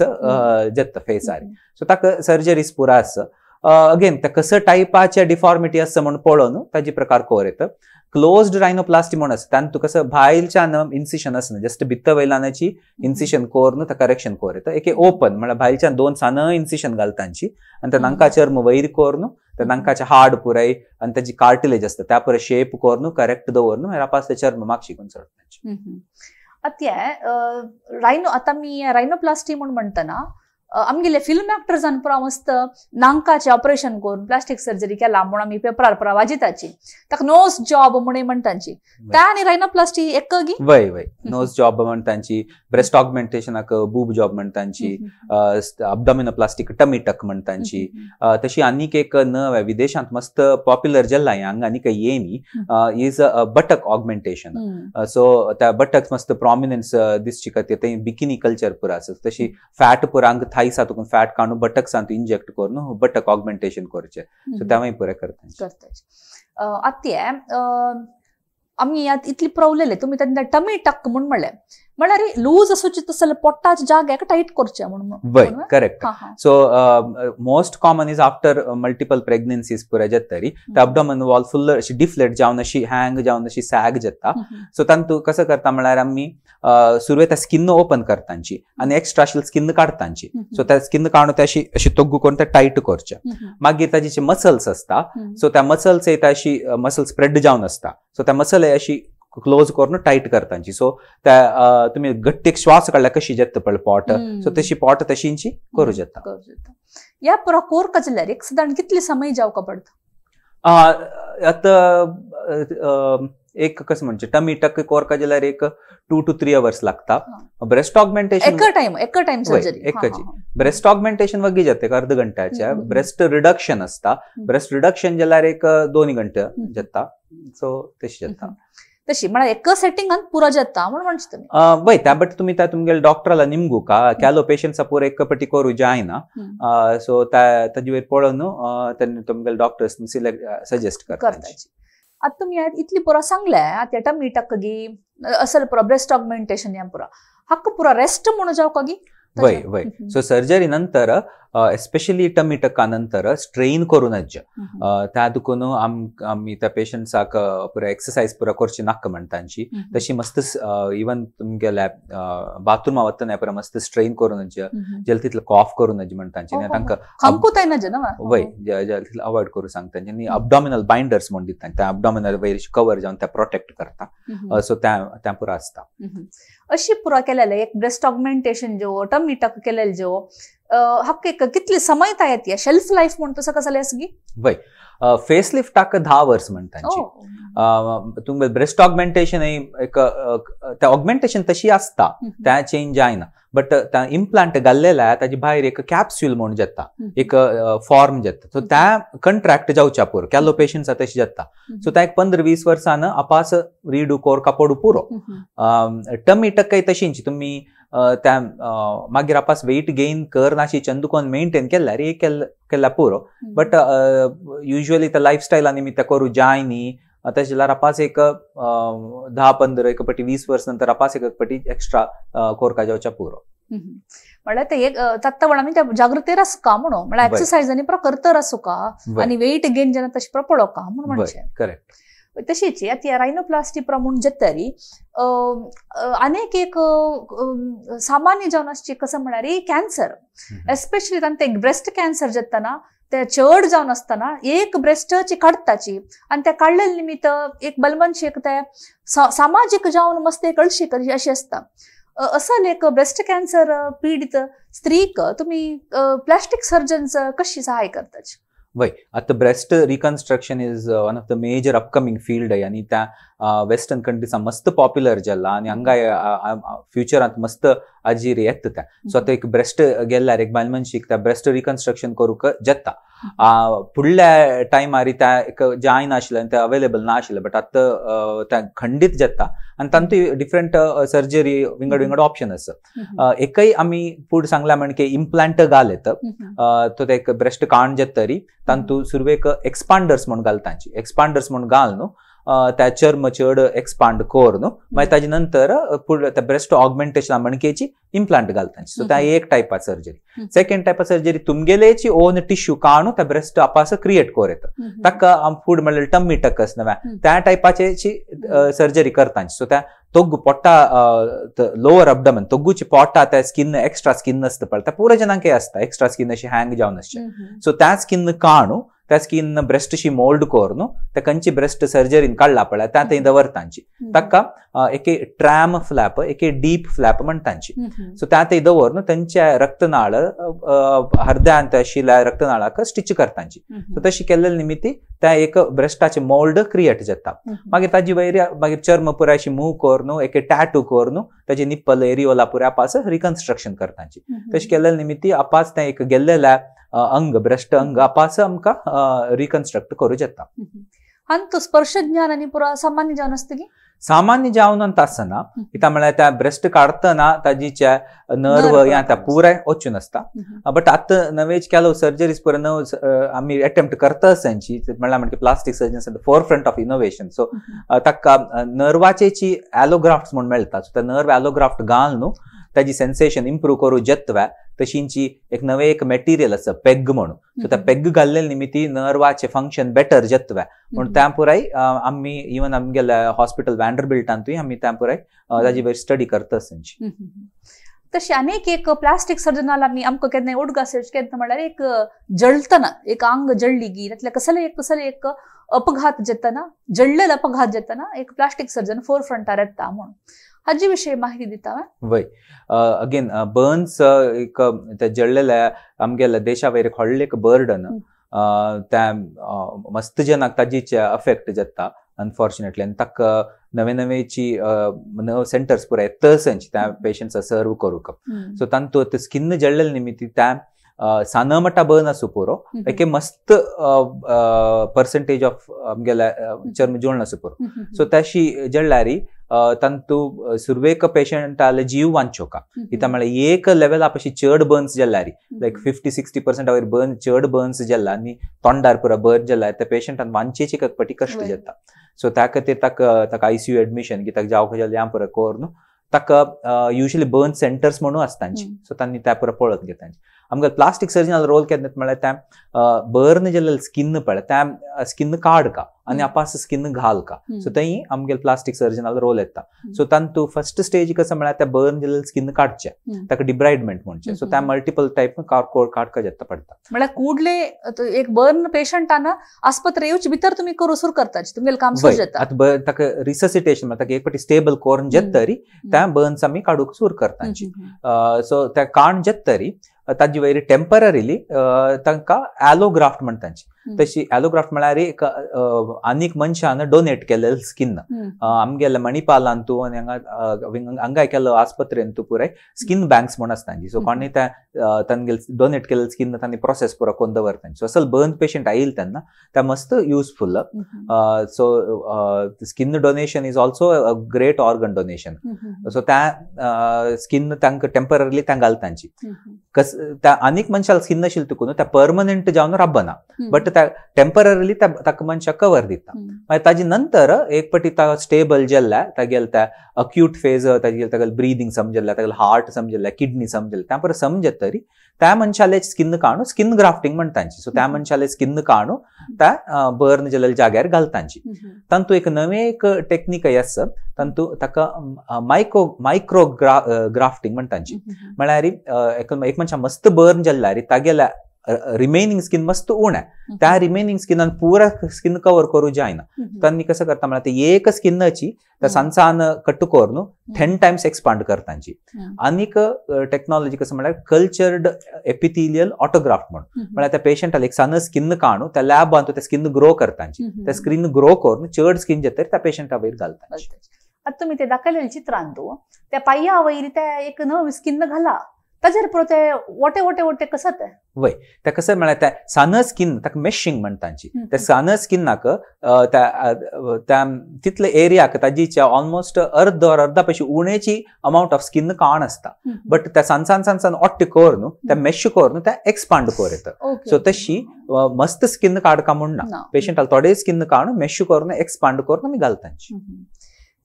जाता फेसार. सो ताका सर्जरीज पुरा आसा. अगेन त्या कसं टायपाचे डिफॉर्मिटी आसा म्हणून पळोवन ताजी प्रकार कोर येता. क्लोज्ड रायनोप्लास्टी म्हणून आसा, तातूंत कसं भायल्यान इन्सिशन आसना, जस्ट भितर वयल्यानाची इन्सिशन करून त्या करेक्शन कोर येता. एक ओपन म्हळ्यार भायल्यान दोन सान इन्सिशन घालतांची आनी त्या नांका चर्म वयर करून त्या नांकाचे हाड पुराय आनी ताजी कार्टिलेज आसता त्या पुराय शेप करून करेक्ट दवरून मागीर आपास ते चर्म मागशी करून चडतांची. आतां रायनो आतां आमी रायनोप्लास्टी म्हूण म्हणटना आमगेले फिल्म एक्टर्सान पुरा मस्त नांकाचे ऑपरेशन करून प्लास्टीक सर्जरी केला म्हणून आमी पेपरार पुरा वाजिताची, ताका नोज जॉब म्हणून म्हणटाची. त्या आनी रायनोप्लास्टी एक गी? वय वय, नोज जॉब म्हणटांची, ब्रेस्ट ऑगमेंटेशनाक बूब जॉब म्हणटांची, अब्डॉमिनोप्लास्टीक टमी टक म्हणटांची. तशी आनीक एक नवे विदेशांत मस्त पॉप्युलर जाल्ला हांगा आनीक येनी is buttock augmentation. सो त्या बटक मस्त प्रॉमिनन्स दिसची खातीर ते बिकिनी कल्चर पुरा आसा, तशी फॅट पुरा हांगा थायसा तुका फॅट काडून बटक्सान इंजेक्ट करून बटक ऑगमेंटेशन करचे. सो तेवूय पुरें करता. आतां आमी इतली प्रवलेले तुमी तेन्ना टमी टक म्हूण म्हणलें, म्हळ्यार लूज आसूची तसले पोटाच्या जाग्याक टायट करचें म्हणून. वय correct. So most common is after multiple pregnancies पुराय जाता ते अब्डोमन वॉल फुल अशी डिफ्लेट जावन अशी हँग जावन अशी सॅग जाता. सो तातूंत कसं करता म्हळ्यार आमी सुरवेक त्या स्किन ओपन करतांची आनी एक्स्ट्रा आशिल्ली स्किन काडतांची. सो त्या स्किन काडून ते अशी अशी तोग्गू करून ते टायट करचे. मागीर ताजी जे मसल्स आसता सो त्या मसल्स येता अशी मसल स्प्रेड जावन आसता, सो त्या मसल अशी क्लोज करून टायट करतांची. सो त्या तुमी घट्ट श्वास काडल्यार कशी जाता पळय पोट, सो तशी पोट तशींची करू जाता. ह्या पुरा कोरका जाल्यार एक सादारण कितले समय जावका पडटा? आतां एक कसं म्हणजे टमी टक कोरका जाल्यार एक 2 to 3 hours लागता. ब्रेस्ट ऑगमेंटेशन एक टाइम सर्जरी एकची ब्रेस्ट ऑगमेंटेशन वगी जाता एक अर्ध घंट्याचे. ब्रेस्ट रिडक्शन आसता, ब्रेस्ट रिडक्शन जाल्यार एक 2 घंटे जाता. सो तशी जाता. तशी म्हळ्यार एक सेटिंगान पुरो जाता म्हणून म्हणचे तुमी. वय त्या बट तुमी त्या तुमगेले डॉक्टराला निमगू का केलो पेशंट्सा पुरो एक पटी करू जायना. सो ताजे वयर पळोवन तेन्ना तुमगेले डॉक्टर्स सिलेक्ट सजेस्ट करता. आतां तुमी इतली पुरो सांगले आतां टमी टक गी असल पुरो ब्रेस्ट ऑगमेंटेशन ह्या पुरो हाका पुरो रेस्ट म्हणून जावका गी? वय वय. सो सर्जरी नंतर एस्पेशली टमी टक्का नंतर स्ट्रेन करू नज, त्या दुखून आमी त्या पेशंट्साक पुरा एक्सरसाइज पुरा करची नाका म्हणटांची. तशी मस्त इवन तुमगेल्या बाथरुमा वतना पुरा मस्त स्ट्रेन करू नज, जल तितलो कॉफ करू नज म्हणटांची. तांकां वय तितलो अवॉयड करू सांगता. आनी अब्डॉमिनल बायंडर्स म्हूण दिता, त्या अब्डॉमिनल वयर कवर जावन त्या प्रोटेक्ट करता. सो त्या पुरा आसता. अशी पुरा केलेले एक ब्रेस्ट ऑगमेंटेशन जो टमी टक केलेले जो हाका कितले समय येता शेल्फ लायफ म्हूण तसं कसं आसगी? वय फेस लिफ्टाक 10 वर्स म्हणटांची. तुमगे ब्रेस्ट ऑगमेंटेशन एक त्या ऑगमेंटेशन तशी आसता त्या चेंज जायना, बट त्या इम्प्लांट घाल्लेला ताजे भायर एक कॅप्स्यूल म्हणून जाता, एक फॉर्म जाता. सो त्या कंट्रॅक्ट जावच्या पुरो केल्लो पेशंट्सा तशी जाता. सो त्या एक 15-20 वर्सान आपास रिडू कोरका पडू पुरो. टमी टक्कय तशींची तुमी त्या मागीर आपास वेट गेन करनाशी चंदुकोन मेंटेन केल्यार एक केल्यार पुरो. बट युजली त्या लायफस्टायला निमित्त करू जाय न्ही, तशें जाल्यार आपास एक 10-15 एक पटी 20 वर्स नंतर आपास एक पटी एक्स्ट्रा कोरका जावच्या पुरो. म्हळ्यार ते एक तत्वण आमी त्या जागृतेर आसका म्हणून म्हळ्यार एक्सरसाइज आनी पुरो करतर आसूका आनी वेट गेन जेन्ना तशें पुरो पळोवका म्हणून म्हणचें. करेक्ट. तशीच आतां रायनोप्लास्टी प्रमाण जातरी अनेक एक सामान्य जावन आसची कसं म्हळ्यार कॅन्सर, एस्पेशली तांकां एक ब्रेस्ट कॅन्सर जातना ते चड जावन आसतना एक ब्रेस्टाची काडटाची आनी त्या काडलेले निमित्त एक बलमनशेक ते सामाजीक जावन मस्त एक अळशीक अशी आसता. असल एक ब्रेस्ट कॅन्सर पीडित स्त्रीक तुमी प्लास्टीक सर्जन्स कशी सहाय करताची? वय आतां breast reconstruction is one of the major upcoming field आनी त्या वेस्टर्न कंट्रीजां मस्त पॉप्युलर जाला आनी हांगा फ्युचरांत मस्त आजीर येता त्या. सो आतां एक ब्रेस्ट गेल्यार एक बायल मनशीक त्या ब्रेस्ट रिकन्स्ट्रक्शन करूंक जाता. फुडल्या टायमार त्या एक जायना आशिल्लें आनी तें अवेलेबल ना आशिल्लें, बट आतां त्या खंडीत जाता आनी तातूंत डिफरंट सर्जरी विंगड विंगड ऑप्शन आसा. एकय आमी फूड सांगला म्हण की इम्प्लांट घाल येता, तो एक ब्रेस्ट काण जाता तरी तातूंत सुरवेक एक्सपांडर्स म्हूण घालता, एक्सपांडर्स म्हूण घाल न्हू त्या चर्म चड एक्सपांड करून मागीर ताजे नंतर त्या ब्रेस्ट ऑगमेंटेशन मणकेची इम्प्लांट घालतांची. सो त्या एक टायपा सर्जरी. सेकंड टायपा सर्जरी तुमगेलेची ओन टिश्यू काणू त्या ब्रेस्ट आपास क्रिएट कर येता ताका फूड म्हणल्यार टम्मी टक नव्या त्या टायपाची सर्जरी करतांची. सो त्या तोग्गु पोट्टा लोअर अब्डमन तोग्गुची पोटा त्या स्किन एक्स्ट्रा स्किन आसता पळय त्या पुरा जणांक आसता एक्स्ट्रा स्किन अशी हँग जावन आसचे. सो त्या स्किन काणू त्या स्किन ब्रेस्टशी मोल्ड करून त्या कंची ब्रेस्ट सर्जरीन काडला पळय त्या थंय दवरतांची. ताका एके ट्रॅम फ्लॅप एके डीप फ्लॅप म्हणटांची. सो त्या थंय दवरून तांच्या रक्तनाळ हृदयांत आशिल्ल्या रक्तनाळाक स्टिच करतांची. सो तशी केल्ले निमित्ती त्या एक ब्रेस्टाचे मोल्ड क्रिएट जाता. मागीर ताजी वयर मागीर चर्म पुराय अशी मूव करून एके टॅटू करून ताजे निप्पल एरियोला पुराय आपास रिकन्स्ट्रक्शन करतांची. तशी केल्ले निमित्ती आपास त्या एक गेल्लेल्या अंग ब्रेस्ट अंग आपास आमकां रिकन्स्ट्रक्ट करू जाता. आनी तो स्पर्श ज्ञान आनी पुरा सामान्य जावन आसता की सामान्य जावन आसना कित्याक म्हळ्यार त्या ब्रेस्ट काडटना ताजीच्या नर्व या त्या पुराय वचून आसता. बट आतां नवेच केलो सर्जरीज पुराय नव आमी अटेम्प्ट करता आसची म्हणल्यार म्हणजे plastic surgeons at the forefront of innovation. So ताका नर्वाचेची एलोग्राफ्ट म्हूण मेळटा. सो त्या नर्व एलोग्राफ्ट घाल न्हू ताजी सेन्सेशन इम्प्रूव करू जत्वा तशींची एक नवे एक मटेरियल आसा पेग म्हणून. सो त्या पेग घाल्ले निमित्ती नर्वाचे फंक्शन बेटर जत्वा म्हणून त्या पुराय आमी इवन आमगेल्या हॉस्पिटल वँडरबिल्टांतूय आमी त्या पुराय ताजी वयर स्टडी करता आसची. तशी अनेक एक प्लास्टीक सर्जनाला आमी आमकां केन्नाय उडगास केन्ना म्हणल्यार एक जळटना एक आंग जळ्ळी गी तातले कसले एक कसले एक अपघात जातना जळ्ळेले अपघात जातना एक प्लास्टीक सर्जन फोर फ्रंटार येता म्हणून हाजे विशयी माहिती दिता. वय अगेन बर्न्स एक त्या जळ्ळेल्या आमगेल्या देशा वयर एक व्हडलें एक बर्डन त्या मस्त जनाक ताजीचे अफेक्ट जाता अनफॉर्च्युनेटली. आनी ताका नवे नवेची नव सेंटर्स पुराय येतच त्या पेशंट्सा सर्व करूंक. सो तांतूत स्किन जळ्ळेले निमित्ती त्या सानमटा बर्न आसूं पुरो एके मस्त पर्संटेज ऑफ आमगेल्या चर्म जोडण आसूं पुरो. सो तशी जळ्ळ्यारी तांतू सुरवेक पेशंटाले जीव वांचोका कित्याक म्हळ्यार एक लेवला पशी चड बर्न्स जाल्यार लायक 50-60% वयर बर्न चड बर्न्स जाला आनी तोंडार पुरा बर्न जाल्यार त्या पेशंटान वांचेची पटी कश्ट जाता. सो त्या खातीर ताका ताका आयसीयू एडमिशन कित्याक जावंक जाल्यार पुरा करून ताका युजली बर्न सेंटर्स म्हणून आसतांची. सो तांणी त्या पुरा पळोवन घेतांची. आमकां प्लास्टीक सर्जनाल रोल केन्ना म्हळ्यार त्या बर्न जाल्ले स्किन पळय त्या स्किन काडका आनी आपास स्किन घालका. सो थंय आमगेले प्लास्टीक सर्जनाल रोल येता. सो तांतू फर्स्ट स्टेज कसं म्हळ्यार त्या बर्न जाल्ले स्किन काडचे ताका डिब्रायडमेंट म्हणचे. सो त्या मल्टिपल टायप काडका जाता पडटा. म्हळ्यार कुडले एक बर्न पेशंटान आस्पत्रे येवचे भितर तुमी करू सुरू करता तुमगेलें काम सुरू जाता. आतां ताका रिससिटेशन म्हळ्यार ताका एक पाटी स्टेबल करून जातरी त्या बर्न्स आमी काडूंक सुरू करतांची. सो त्या काण जातरी ताजी वयर टेंपररीली तांकां एलोग्राफ्ट म्हणटांची. तशी एलोग्राफ्ट म्हळ्यार एक आनीक मनशान डोनेट केल्ले स्किन आमगेले मणिपालांतू आनी हांगा हांगाय केल्लो आस्पत्रेंतू पुराय स्किन बँक्स म्हूण आसतांची. सो कोणी त्या तांगेले डोनेट केल्ले स्किन तांणी प्रोसेस पुरा करून दवरतांची. सो असल बर्न पेशंट आयल तेन्ना त्या मस्त useful. So skin donation is also a great organ donation. So त्या स्किन तांकां टेंपररीली तांकां घालतांची. कस त्या आनीक मनशाक स्किन नाशिल्लें तुकून त्या परमनंट जावन राबना बट त्या टेंपररीली ताका मनशाक कवर दिता. मागीर ताजे नंतर एक पटी ता स्टेबल जाल्ल्या तागेले त्या अक्यूट फेज तागेले तागेले ब्रिदींग समजल्ल्या तागेले हार्ट समजल्ल्या किडनी समजल्ल्या त्या परत समजत तरी त्या मनशाले स्किन काडून स्किन ग्राफ्टिंग म्हणटांची. सो त्या मनशाले स्किन काडून त्या बर्न जाल्ल्या जाग्यार घालतांची. तांतू एक नवे एक टेक्नीक आसा तांतू ताका मायक्रो ग्राफ्टिंग म्हणटांची. म्हळ्यार एक मनशा मस्त बर्न जाल्ल्या तागेल्या रिमेनिंग स्किन मस्त उणें त्या रिमेनिंग स्किनान पुरा स्किन कवर करू जायना. तांणी कसं करता म्हळ्यार ते एक स्किनाची त्या सानसान कट करून 10 टायम्स एक्सपांड करतांची. आनीक टेक्नॉलॉजी कसं म्हळ्यार कल्चर्ड एपिथिलियल ऑटोग्राफ्ट म्हणून म्हळ्यार त्या पेशंटाक एक सान स्किन काडून त्या लॅबांत त्या स्किन ग्रो करतांची. त्या स्किन ग्रो करून चड स्किन जातरी त्या पेशंटा वयर घालतांची. आतां तुमी ते दाखयलेले चित्रांतू त्या पांया वयर त्या एक नवी स्किन घाला ताजेर पुरो ते वोटे वोटे वोटे कसं ते वय ते कसं म्हळ्यार त्या सान स्किन ताका मेशिंग म्हणटांची त्या सान स्किनाक त्या तितले एरियाक ताजीच्या ऑलमोस्ट अर्द ऑर अर्दा पयशी उणेची अमावंट ऑफ स्किन काण आसता बट त्या सान सान सान सान ओट्टे करून त्या मेश करून त्या एक्सपांड कर येता. सो तशी मस्त स्किन काडका म्हूण ना, पेशंटाक थोडे स्किन काडून मेश करून एक्सपांड करून आमी घालतांची.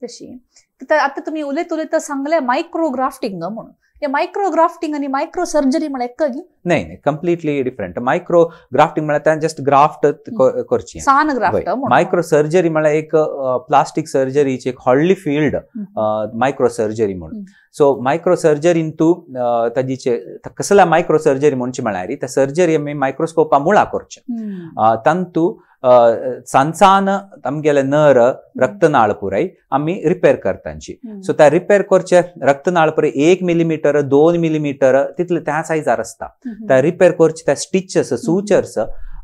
तशी आतां तुमी उलयत उलयत सांगले मायक्रोग्राफ्टिंग म्हणून, हे मायक्रोग्राफ्टिंग आणि मायक्रो सर्जरी म्हळ्यार एक नाही नाही कम्प्लिटली डिफरंट. मायक्रो ग्राफ्टिंग म्हळ्यार जस्ट ग्राफ्ट करची सान ग्राफ्ट. मायक्रो सर्जरी म्हळ्यार एक प्लास्टिक सर्जरीची एक व्हडली फील्ड मायक्रो सर्जरी म्हणून. सो मायक्रो सर्जरीन तूं ताजीचे कसल्या मायक्रो सर्जरी म्हणची म्हळ्यार त्या सर्जरी आमी मायक्रोस्कोपा मुळा करचे तांतू सान आमगेले नर रक्तनाळ पुराय आमी रिपेर करतांची. सो त्या रिपेर करचे रक्तनाळ पुराय 1 मिलीमीटर 2 मिलीमीटर तितले त्या सायजार आसता. त्या रिपेर करचे त्या स्टिचस सुचर्स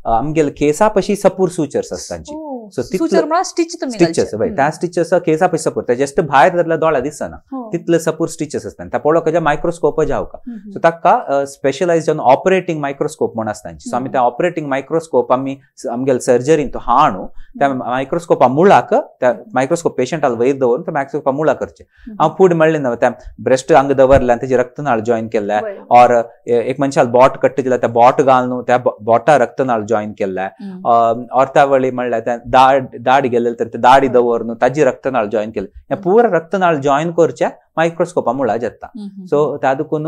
आमगेले केसा पशी सपूर सुचर्स आसतांची. सो स्टिचेस त्या स्टिचेस केसा पशी सपूर त्या जस्ट भायर धरल्या दोळ्या दिसना तितले सपूर स्टिचेस आसता. त्या पळोवपाक मायक्रोस्कोप जावका. सो ताका स्पेशलायज जावन ऑपरेटींग मायक्रोस्कोप म्हूण आसतांची. सो आमी त्या ऑपरेटींग मायक्रोस्कोप आमी आमगेले सर्जरीन तो हाणू त्या मायक्रोस्कोपा मुळाक त्या मायक्रोस्कोप पेशंटाक वयर दवरून त्या मायक्रोस्कोपा मुळा करचे. हांव फुडें म्हणलें ना त्या ब्रेस्ट हांगा दवरलें आनी तेजी रक्तनाळ जॉयन केल्ले ऑर एक मनशाक बोट कट्ट दिल्या त्या बोट घालून त्या बोटा रक्तनाळ जॉयन केल्ले ऑर त्या वेळी म्हणल्यार त्या दाडी गेल्ले तर ते दाडी दवरून ताजी रक्तनाळ जॉयन केले. हे पुरा रक्तनाळ जॉयन करच्या मायक्रोस्कोपा मुळा जाता. सो त्या देखून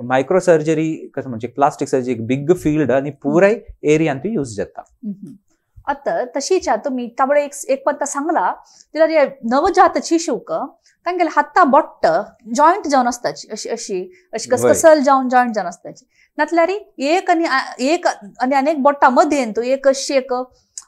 मायक्रो सर्जरी कसं म्हणजे प्लास्टिक सर्जरी बिग फील्ड आनी पुराय एरियान ती यूज जाता. आतां तशीच तुमी ताबडे एक पत्ता सांगला जाल्यार नवजात शिशुक तांगेले हाता बोट्ट जॉयंट जावन आसताची अशी अशी अशी कसकसल जावन जॉयंट जावन आसताची, नातल्यार एक आनी एक आनी अनेक बोट्टा मदेन तूं एक अशी एक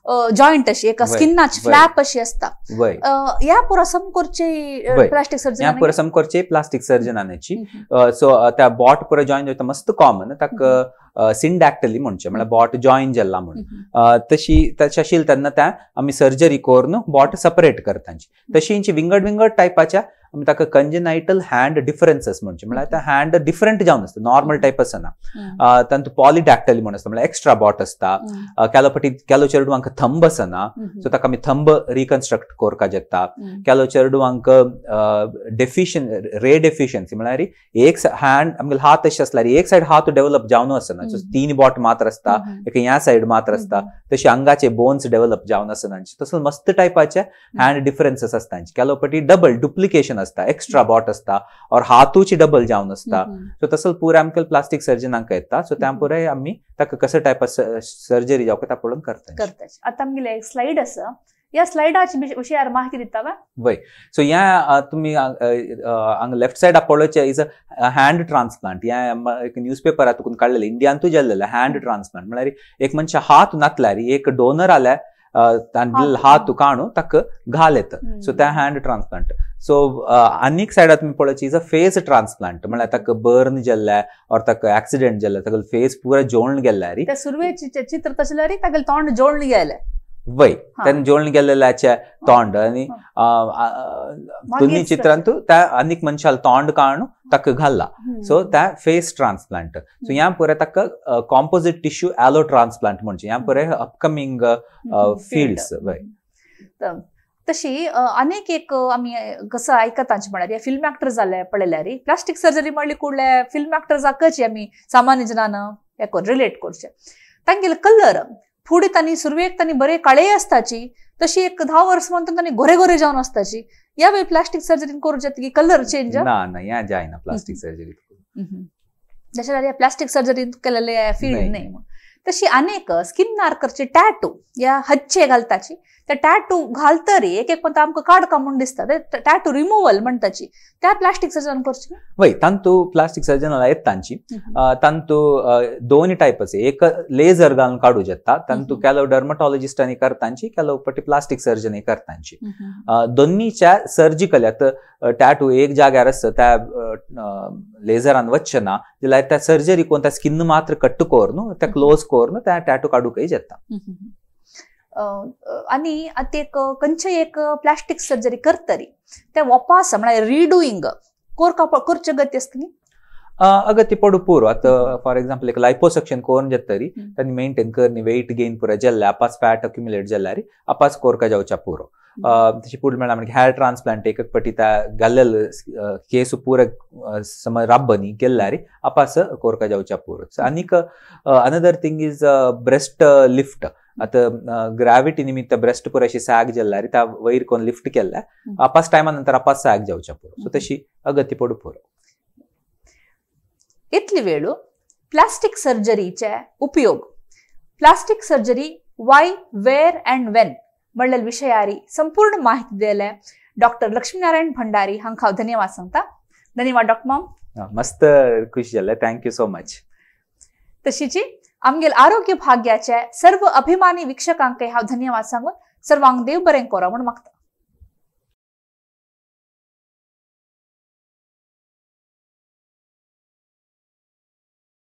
जॉयंट अशी एक स्किनाची फ्लॅप अशी आसता. ह्या पुरा सम करचे प्लास्टिक सर्जन, ह्या पुरा सम करचे प्लास्टिक सर्जनाची. सो त्या बोट पुरा जॉयन जाता मस्त कॉमन ताका सिंडॅक्टली म्हणचे म्हळ्यार बोट जॉयन जाल्ला म्हणून. तशी तशें तेन्ना त्या आमी सर्जरी करून बोट सेपरेट करतांची. तशी विंगड विंगड टायपाच्या आमी ताका कंजनायटल हँड डिफरन्सीस म्हणचे म्हळ्यार त्या हँड डिफरंट जावन आसता, नॉर्मल टायप आसना. तातूंत पॉलिडॅक्टली म्हण आसता म्हळ्यार एक्स्ट्रा बोट आसता. केलो पटी केलो चेडवांक थंब आसना सो ताका आमी थंब रिकन्स्ट्रक्ट करपाक जाता. केलो चेडवांक रे डेफिशियन्सी म्हळ्यार एक हँड आमगेले हात अशें आसल्यार एक सायड हात डेव्हलप जावन आसना, 3 बोट मात्र आसता एक ह्या सायड मात्र आसता, तशी अंगाचे बोन्स डेव्हलप जावन आसना. तसो मस्त टायपाचे हँड डिफरन्सीस आसता. केलो पटी डबल डुप्लिकेशन आसता, एक्स्ट्रा बोट आसता और हातूची डबल जावन आसता. सो तसो पुराय आमकां प्लास्टिक सर्जनांक येता. सो त्या पुराय आमी ताका कसो टायपा सर्जरी जावका ता पळोवन करता. आतां आमगेले एक स्लायड आसा, ह्या स्लायडाची विशयार माहिती दिता वा? वय सो ह्या तुमी हांगा लेफ्ट सायडा पळोवचें is a hand transplant. ह्या एक न्यूज पेपरार तुकून काडलेलें, इंडियांतूय जाल्लेलें हँड ट्रान्सप्लांट म्हळ्यार एक मनशा हात नातल्यार एक डोनर आल्यार तांगेलो हात काडून ताका घाल येता. सो त्या हँड ट्रान्सप्लांट. सो आनीक सायडा तुमी पळोवची is a face transplant म्हळ्यार ताका बर्न जाल्ले ऑर ताका एक्सिडेंट जाल्ले ताका फेस पुरा जोडून गेल्ले. सुरवेचे चित्र तशें जाल्यार तागेलें तोंड जोडून गेलें. वय तेन्ना जोडून गेल्ल्याचे तोंड आनी दोन्ही चित्रांतू त्या आनीक मनशाल तोंड काडून ताका घाल्ला. सो त्या फेस ट्रान्सप्लांट. सो ह्या पुराय ताका कॉम्पोजीट टिश्यू एलो ट्रान्सप्लांट म्हणजे ह्या पुराय अपकमींग फिल्ड्स. वय तशी अनेक एक आमी कसं आयकतांचे म्हळ्यार फिल्म एक्टर जाले पळयल्यार प्लास्टिक सर्जरी म्हणली कुडले फिल्म एक्टर्साकच आमी सामान्य जनान हे रिलेट करचे. तांगेले कलर फुडें तांणी सुरवेक तांणी बरे काळे आसताची तशी एक 10 वर्स म्हणून तांणी गोरे गोरे जावन आसताची. ह्या वेळी प्लास्टिक सर्जरी करूं जाता की कलर चेंज ना ना ह्या जायना प्लास्टिक सर्जरी. जशें जाल्यार प्लास्टिक सर्जरी केलेले फील्ड न्ही. तशी अनेक स्किनार करचे टॅटू या हच्चे घालताची त्या टॅटू घालतरी एक एक पण आमकां काडका म्हूण दिसता टॅटू रिमुवल म्हणटाची त्या प्लास्टिक सर्जन करची. वय तांतू प्लास्टिक सर्जन येता तांची तांतू दोन टायप आसा. एक लेझर घालून काडू जाता तांतू केलो डर्मटॉलॉजिस्टांनी करतांची केलो पटी प्लास्टिक सर्जनी करतांची. दोन्हीच्या सर्जिकल आतां टॅटू एक जाग्यार आसता त्या लेझरान वचचे ना जाल्यार त्या सर्जरी कोण त्या स्किन मात्र कट्ट करून त्या क्लोज करून त्या टॅटू काडूंकय जाता. आनी आतां एक खंयचे एक प्लास्टिक सर्जरी करतरी ते वापास म्हळ्यार रिडुईंग करचे गती आसता न्ही. अगत्य पडू पुरो. आता फॉर एक्झाम्पल एक लायपोसक्शन कोरून जातरी तांणी मेंटेन करनी वेट गेन पुरा जाल्ले, आपास फॅट अक्युमुलेट जाल्यार आपास कोरका जावच्या पुरो. तशी पुढे म्हणल्यार म्हणजे हेअर ट्रान्सप्लांट एक पटी त्या घाल्लेल केस पुरा समज राब्बनी केल्यार आपास कोरका जावच्या पुरो. आनीक another thing is breast lift. आता ग्रॅव्हिटी निमित्त ब्रेस्ट पुरा अशी सॅग जाल्यार त्या वयर कोण लिफ्ट केल्या आपास टायमा नंतर आपास सॅग जावच्या पुरो. सो तशी अगत्य पडू पुरो. इतली वेळ प्लास्टिक सर्जरीचे उपयोग, plastic surgery why, where and when म्हणलेल विषयारी संपूर्ण माहिती दिले डॉक्टर लक्ष्मीनारायण भंडारी हांकां हांव धन्यवाद सांगता. धन्यवाद डॉक्टर माम. मस्त खुश जाले, thank you so much. तशीची आमगेल आरोग्य भाग्याचे सर्व अभिमानी वीक्षकांक हांव धन्यवाद सांगून सर्वांक देव बरें करो म्हूण मागता.